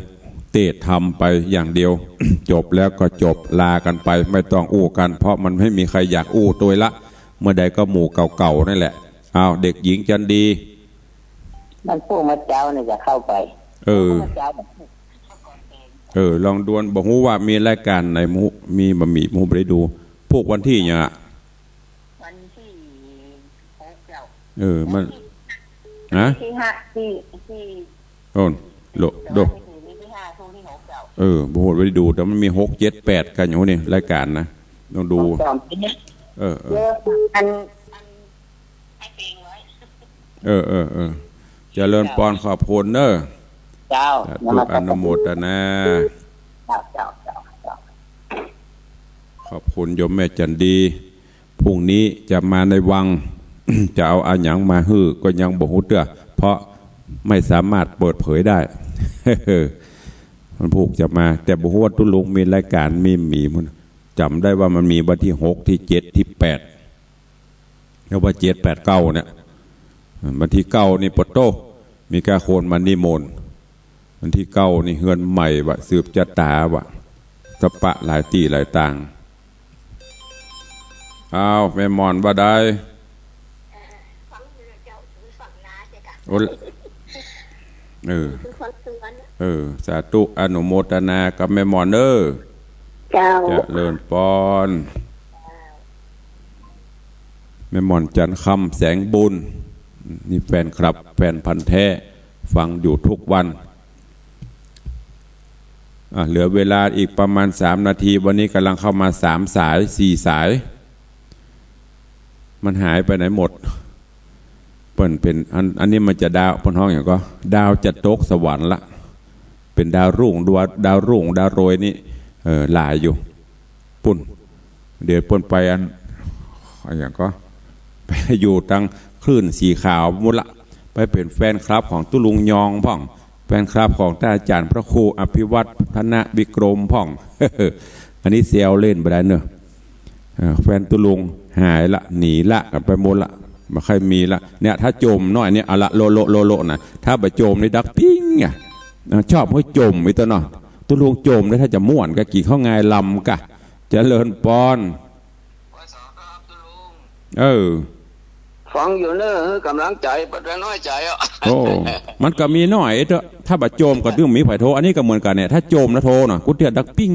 เตศน์ธรรมไปอย่างเดียว จบแล้วก็จบ ลากั๋นไป ไม่ต้องอู้กั๋น เพราะมันไม่มีใครอยากอู้ตวยละ เมื่อใดก็หมู่เก่าๆ นั่นแหละ อ้าว เด็กหญิงจันดี มันพูดมาเจ๊านี่จะเข้าไป เออ พูดมาเจ๊า เออ ลองดวน บ่ฮู้ว่ามีรายก๋านไหน บ่ฮู้ มีบ่มี บ่ฮู้ บ่ได้ดู พูกวันตี้หยังอะ วันตี้หกเจ้า เออ มัน ฮะ ตี้ห้า ตี้ ตี้ โอ้น โล โล ตี้ห้า ตี้หกเจ้า เออ บ่ฮู้ บ่ได้ดู แต่มันมีหก เจ็ด แปด กั๋นอยู่นี่ รายก๋านนะ ลองดู เออ เออ เออ อัน อัน เออ เออ เออ เจริญปอน ขอบคุณเน้อ เจ้า สาธุ นมัสการ อนุโมทนา เจ้า เจ้า เจ้า เจ้า ขอบคุณโยมแม่จันดี พรุ่งนี้จะมาในวัง จะเอาอะหยังมาหื้อก็ยังบ่ฮู้เตื้อ เพราะไม่สามารถเปิดเผยได้ มันพูกจะมา แต่บ่ฮู้ว่าตุ๊ลุงมีรายก๋าน มี มี จ๋ำได้ว่ามันมีวันตี้หก ตี้เจ็ด ตี้แปด แล้วว่าเจ็ด แปด เก้า เนี่ย วันตี้เก้านี่ปะโต้ มีก้าคนมานิมนต์ วันตี้เก้านี่เฮือนใหม่วะ สืบจะต๋าวะ ตะปะหลายตี้หลายตาง อ้าว แม่หม่อนว่าใด โอ้ เออ เออ สาธุ อนุโมทนากับแม่หม่อนเน้อ เจ้า เจริญปอน แม่หม่อนจันทร์คำ แสงบุญ นี่แฟนคลับ แฟนพันธุ์แท้ ฟังอยู่ทุกวัน อ่ะ เหลือเวลาอีกประมาณสามนาที วันนี้ก๋ำลังเข้ามาสามสาย สี่สาย มันหายไปไหนหมด เปิ้นเป๋น อัน อันนี้มันจะดาว เปิ้นฮ้องหยังก่อ ดาวจะตกสวรรค์ละ เป๋นดาวรุ่ง ดาว ดาวรุ่ง ดาวโรยนี่ เออ หลายอยู่ ปุ้น เดี๋ยวเปิ้นไปอัน อะหยังก่อ ไปอยู่ตางคลื่นสีขาวหมดละ ไปเป๋นแฟนคลับของตุ๊ลุงยองพ่อง แฟนคลับของต้านอาจ๋ารย์พระครูอภิวัฒน์ ธนวิกรมพ่อง อันนี้แซวเล่นบ่ได้เนอะ เอ่อ แฟนตุ๊ลุงหายละ หนีละกั๋นไปหมดละ บ่ใค่มีละ เนี่ย ถ้าจ่มหน้อยเนี่ย เอาละ โละ โละ โละ โละ นะ ถ้าบ่จ่มนี่ดักปิ้งอะ อ่ะ ชอบหื้อจ่มอีกตั๊วเนาะ ตุ๊ลุงจ่มเนี่ย ถ้าจะม่วนก็กิ๋นข้าวงายลำก่ะ เจริญปอน เออ ฟังอยู่เน้อ หื้อก๋ำลังใจ๋ บ่ได้น้อยใจ๋อะ โอ้ มันก็มีหน้อยเต๊อะ ถ้าบ่จ่มก็ตึงมีใผโทร อันนี้ก็เหมือนกั๋นเนี่ย ถ้าจ่มนะโทรน่ะ กู้เตื้อดักปิ้ง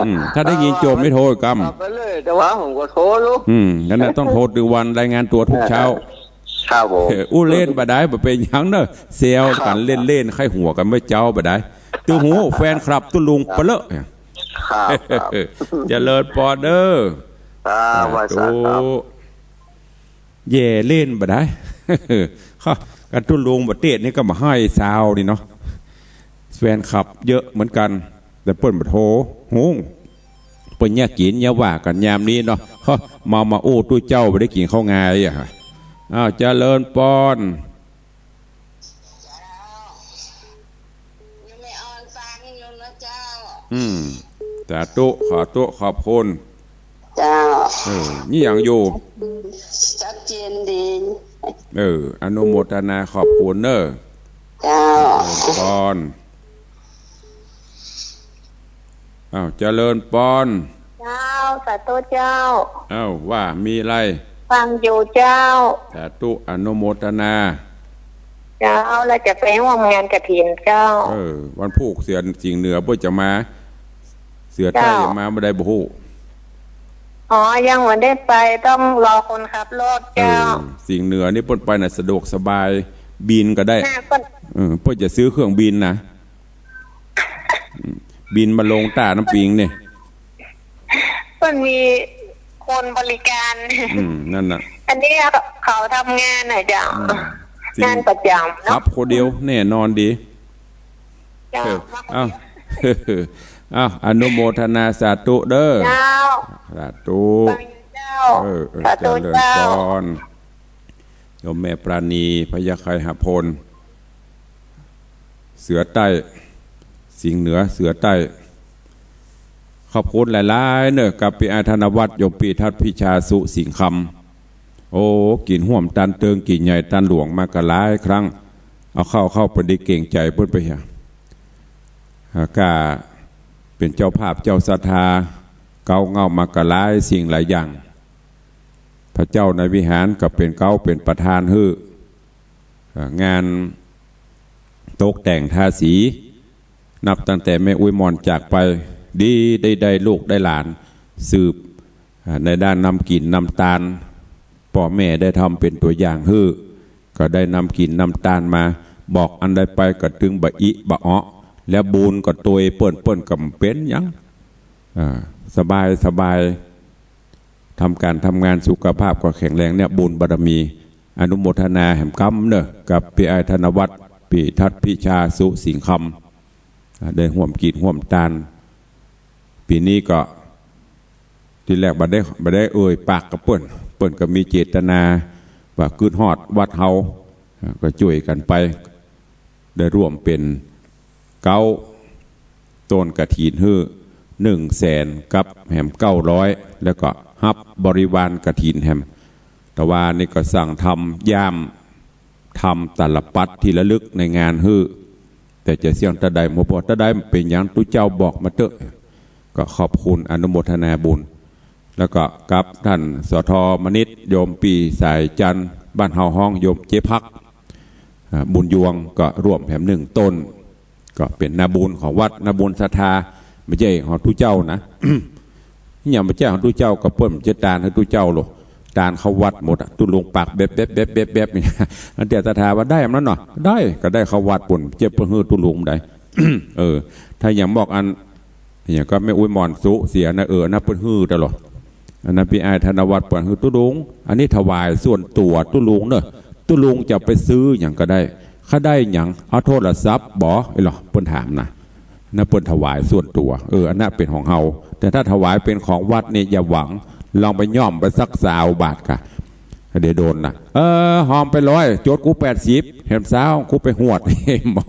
อืม ถ้าได้ยินจ่มนี่โทรกำ เอาไปเลย แต่ว่าผมก็โทรอยู่ อืม นั่นแหละ ต้องโทรตึงวัน รายงานตั๋วทุกเช้า ครับผม เออ อู้เล่นบ่ได้ บ่เป๋นหยังเน้อ แซวกั๋น ครับ เล่นๆ ใค่หัวกั๋นไว้เจ๊าบ่ได้ ตึงฮู้ แฟนคลับตุ๊ลุงเป๋นเลอะ ครับ ครับ เจริญปอนเน้อ ครับ สาธุ ไหว้สาครับ แย่เล่นบ่ได้ ฮะ กั๋นตุ๊ลุงประเทศนี่ก็บ่ใค่ซาวนี่เนาะ แฟนคลับเยอะเหมือนกั๋น แต่เปิ้นบ่โทร ฮู้ เปิ้นเยียะกิ๋นเยียะว่ากั๋นยามนี้เนาะ ฮะ มา มาอู้ตุ๊เจ้าบ่ได้กิ๋นข้าวงายอะ อ้าว เจริญปอน เจ้า อยู่แม่ออนฟังอยู่นะเจ้า อืม สาธุ ขอตุ๊ขอบคุณ เจ้า เออ นี่หยังอยู่ ชัดเจนดี เออ อนุโมทนาขอบคุณเน้อ เจ้า เจริญปอน อ้าว เจริญปอน เจ้า สาธุเจ้า อ้าว ว่ามีอะไร ฟังอยู่เจ้า สาธุ อนุโมทนา เจ้า แล้วจะไปฮ่วมงานกฐินเจ้า เออ วันพูกเสือสิงห์เหนือเปิ้นจะมา เสือใต้ เจ้า จะมาบ่ได้บ่ฮู้ อ๋อ ยังบ่ได้ไป ต้องรอคนขับรถเจ้า เออ สิงห์เหนือนี่เปิ้นไปน่ะสะดวกสบาย บินก็ได้ น่ะ เปิ้น เออ เปิ้นจะซื้อเครื่องบินนะ อืม บินมาลงต้าน้ำปิงนี่ เปิ้นมีคนบริการ อืม นั่นน่ะ อันนี้เขาทำงานน่ะเจ้า อืม งานประจำเนาะ ขับคนเดียวแน่นอนดี เจ้า เออ มาคนเดียว อ้าว อ้าว อนุโมทนาสาธุเด้อ เจ้า สาธุ เจ้า เออ เออ สาธุ เจริญ เจ้า ปอน โยมแม่ปราณี พยัคฆไคหพล เสือใต้ สิงห์เหนือ เสือใต้ ขอบคุณหลายๆ เนอะ กับปี้อ้ายธนวัฒน์ โยมปี้ทัดพิชา สุสิงห์คำ โอ้ กิ๋นฮ่วมตานเติง กิ๋นใหญ่ตานหลวงมาก็หลายครั้ง เอาเข้า เข้าไปได้เกรงใจ๋เปิ้นไปเหีย หากล้าเป๋นเจ้าภาพเจ้าศรัทธา เก๊าเง้ามาก็หลายสิ่งหลายอย่าง พระเจ้าในวิหารก็เป๋นเก๊าเป๋นประธานหื้อ เอ่อ งานตกแต่งทาสี นับตั้งแต่แม่อุ๊ยหม่อนจากไป ดีได้ ได้ลูกได้หลานสืบ อ่า ในด้านนำกิ๋นนำตาน ป้อแม่ได้ทำเป๋นตั๋วอย่างหื้อ ก็ได้นำกิ๋นนำตานมา บอกอันใดไปก็ตึงบ่อิบ่เอะ แล้วบุญก็ตวยเปิ้น เปิ้นก็บ่เป๋นหยัง อ่า สบาย สบาย ทำก๋านทำงาน สุขภาพก็แข็งแรงเนี่ย บุญบารมี อนุโมทนาแหมกำเนอะ กับปี้อ้ายธนวัฒน์ ปี้ทัดพิชา สุสิงห์คำ อ่า ได้ฮ่วมกิ๋นฮ่วมตาน ปี๋นี้ก็ ทีแรกบ่ได้ บ่ได้เอ่ยปากกับเปิ้น เปิ้นก็มีเจตนาว่ากึ๊ดฮอดวัดเฮา อ่า ก็จ้วยกั๋นไป ได้ร่วมเป๋นเก๊าต้นกฐินหื้อหนึ่งแสนกับแหมเก้าร้อย แล้วก็ฮับบริวารกฐินแหม แต่ว่านี่ก็สั่งทำย่าม ทำตาลปัตรตี้ระลึกในงานหื้อ แต่จะเสี้ยงตาใดบ่ปอ ตาใดบ่เป๋นหยัง ตุ๊เจ้าบอกมาเต๊อะ ก็ขอบคุณอนุโมทนาบุญ แล้วก็กับต้าน สท มณิษย์ โยมปี้สายจันทร์ บ้านเฮาฮ้องโยมเจ๊พัก อ่า บุญยวง ก็ร่วมแหมหนึ่งต้น ก็เป๋นนาบุญของวัด นาบุญศรัทธา บ่ใจ้ของตุ๊เจ้านะ เนี่ยบ่ใจ้ของตุ๊เจ้า ก็เปิ้นบ่ใจ้ตานหื้อตุ๊เจ้าโล ตานเข้าวัดหมดอะ ตุ๊ลุงปากแบ๊บๆๆๆๆ เนี่ย อันเตียศรัทธาว่าได้อำนั้นเนาะ ได้ ก็ได้เข้าวัดปู๊น บ่ใจ้เปิ้นหื้อตุ๊ลุงใด เออ ถ้าอย่างบอกอัน อย่างก็แม่อุ๊ยหม่อนสุเสียนะ เออ อันนั้นเปิ้นหื้อตลอด อันนั้นปี้อ้ายธนวัฒน์เปิ้นหื้อตุ๊ลุง อันนี้ถวายส่วนตั๋วตุ๊ลุงเนอะ ตุ๊ลุงจะไปซื้อหยังก็ได้ ข้าได้หยัง เอาโทรศัพท์บ่ ไอ้หรอ เปิ้นถามนะ นั่นเปิ้นถวายส่วนตั๋ว เออ อันนั้นเป๋นของเฮา แต่ถ้าถวายเป๋นของวัดนี่อย่าหวัง ลองไปย่อมไปสักซาวบาทกะ เดี๋ยวโดนนะ เออ หอมไปร้อย จดกูแปดสิบ แหมซาวกูไปหวด บ่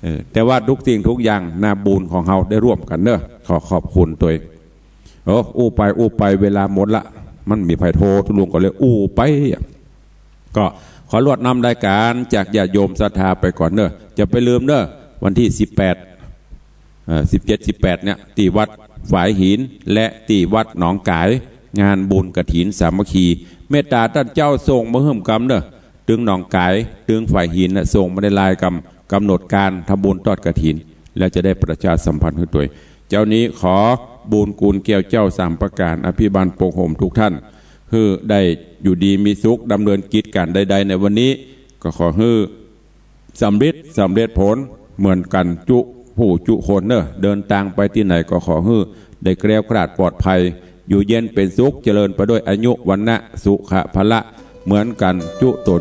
เออ แต่ว่าทุกสิ่งทุกอย่างนาบุญของเฮาได้ร่วมกั๋นเนอะ ขอขอบคุณตวย โอ้ อู้ไปอู้ไปเวลาหมดละ มันมีใผโทรตุ๊ลุงก็เลยอู้ไปอะ ก็ขอลวดนำรายก๋านจากญาติโยมศรัทธาไปก่อนเนอะ จะไปลืมเนอะ วันตี้สิบแปด เอ่อ สิบเจ็ด สิบแปด เนี่ย ตี้วัดฝายหิน และตี้วัดหนองก๋าย งานบุญกฐินสามัคคี เมตต๋าต้านเจ้าส่งมาหื้อกำเนอะ ตึงหนองก๋าย ตึงฝายหินน่ะ ส่งมาได้ลายกำ ก๋ำหนดก๋านทำบุญตอดกฐิน แล้วจะได้ประชาสัมพันธ์หื้อตวย เจ้านี้ขอบุญกู๋นแก้วเจ้าสามประก๋าน อภิบาลปกโฮมทุกท่าน หื้อได้อยู่ดีมีสุข ดำเนินกิจก๋านใดๆ ในวันนี้ ก็ขอหื้อสำเร็จ สำเร็จผลเหมือนกั๋นจุผู้จุคนเนอะ เดินตางไปตี้ไหนก็ขอหื้อได้แคล้วคลาดปลอดภัย อยู่เย็นเป๋นสุข เจริญไปด้วยอายุ วรรณะ สุขะ พละ เหมือนกั๋นจุต๋น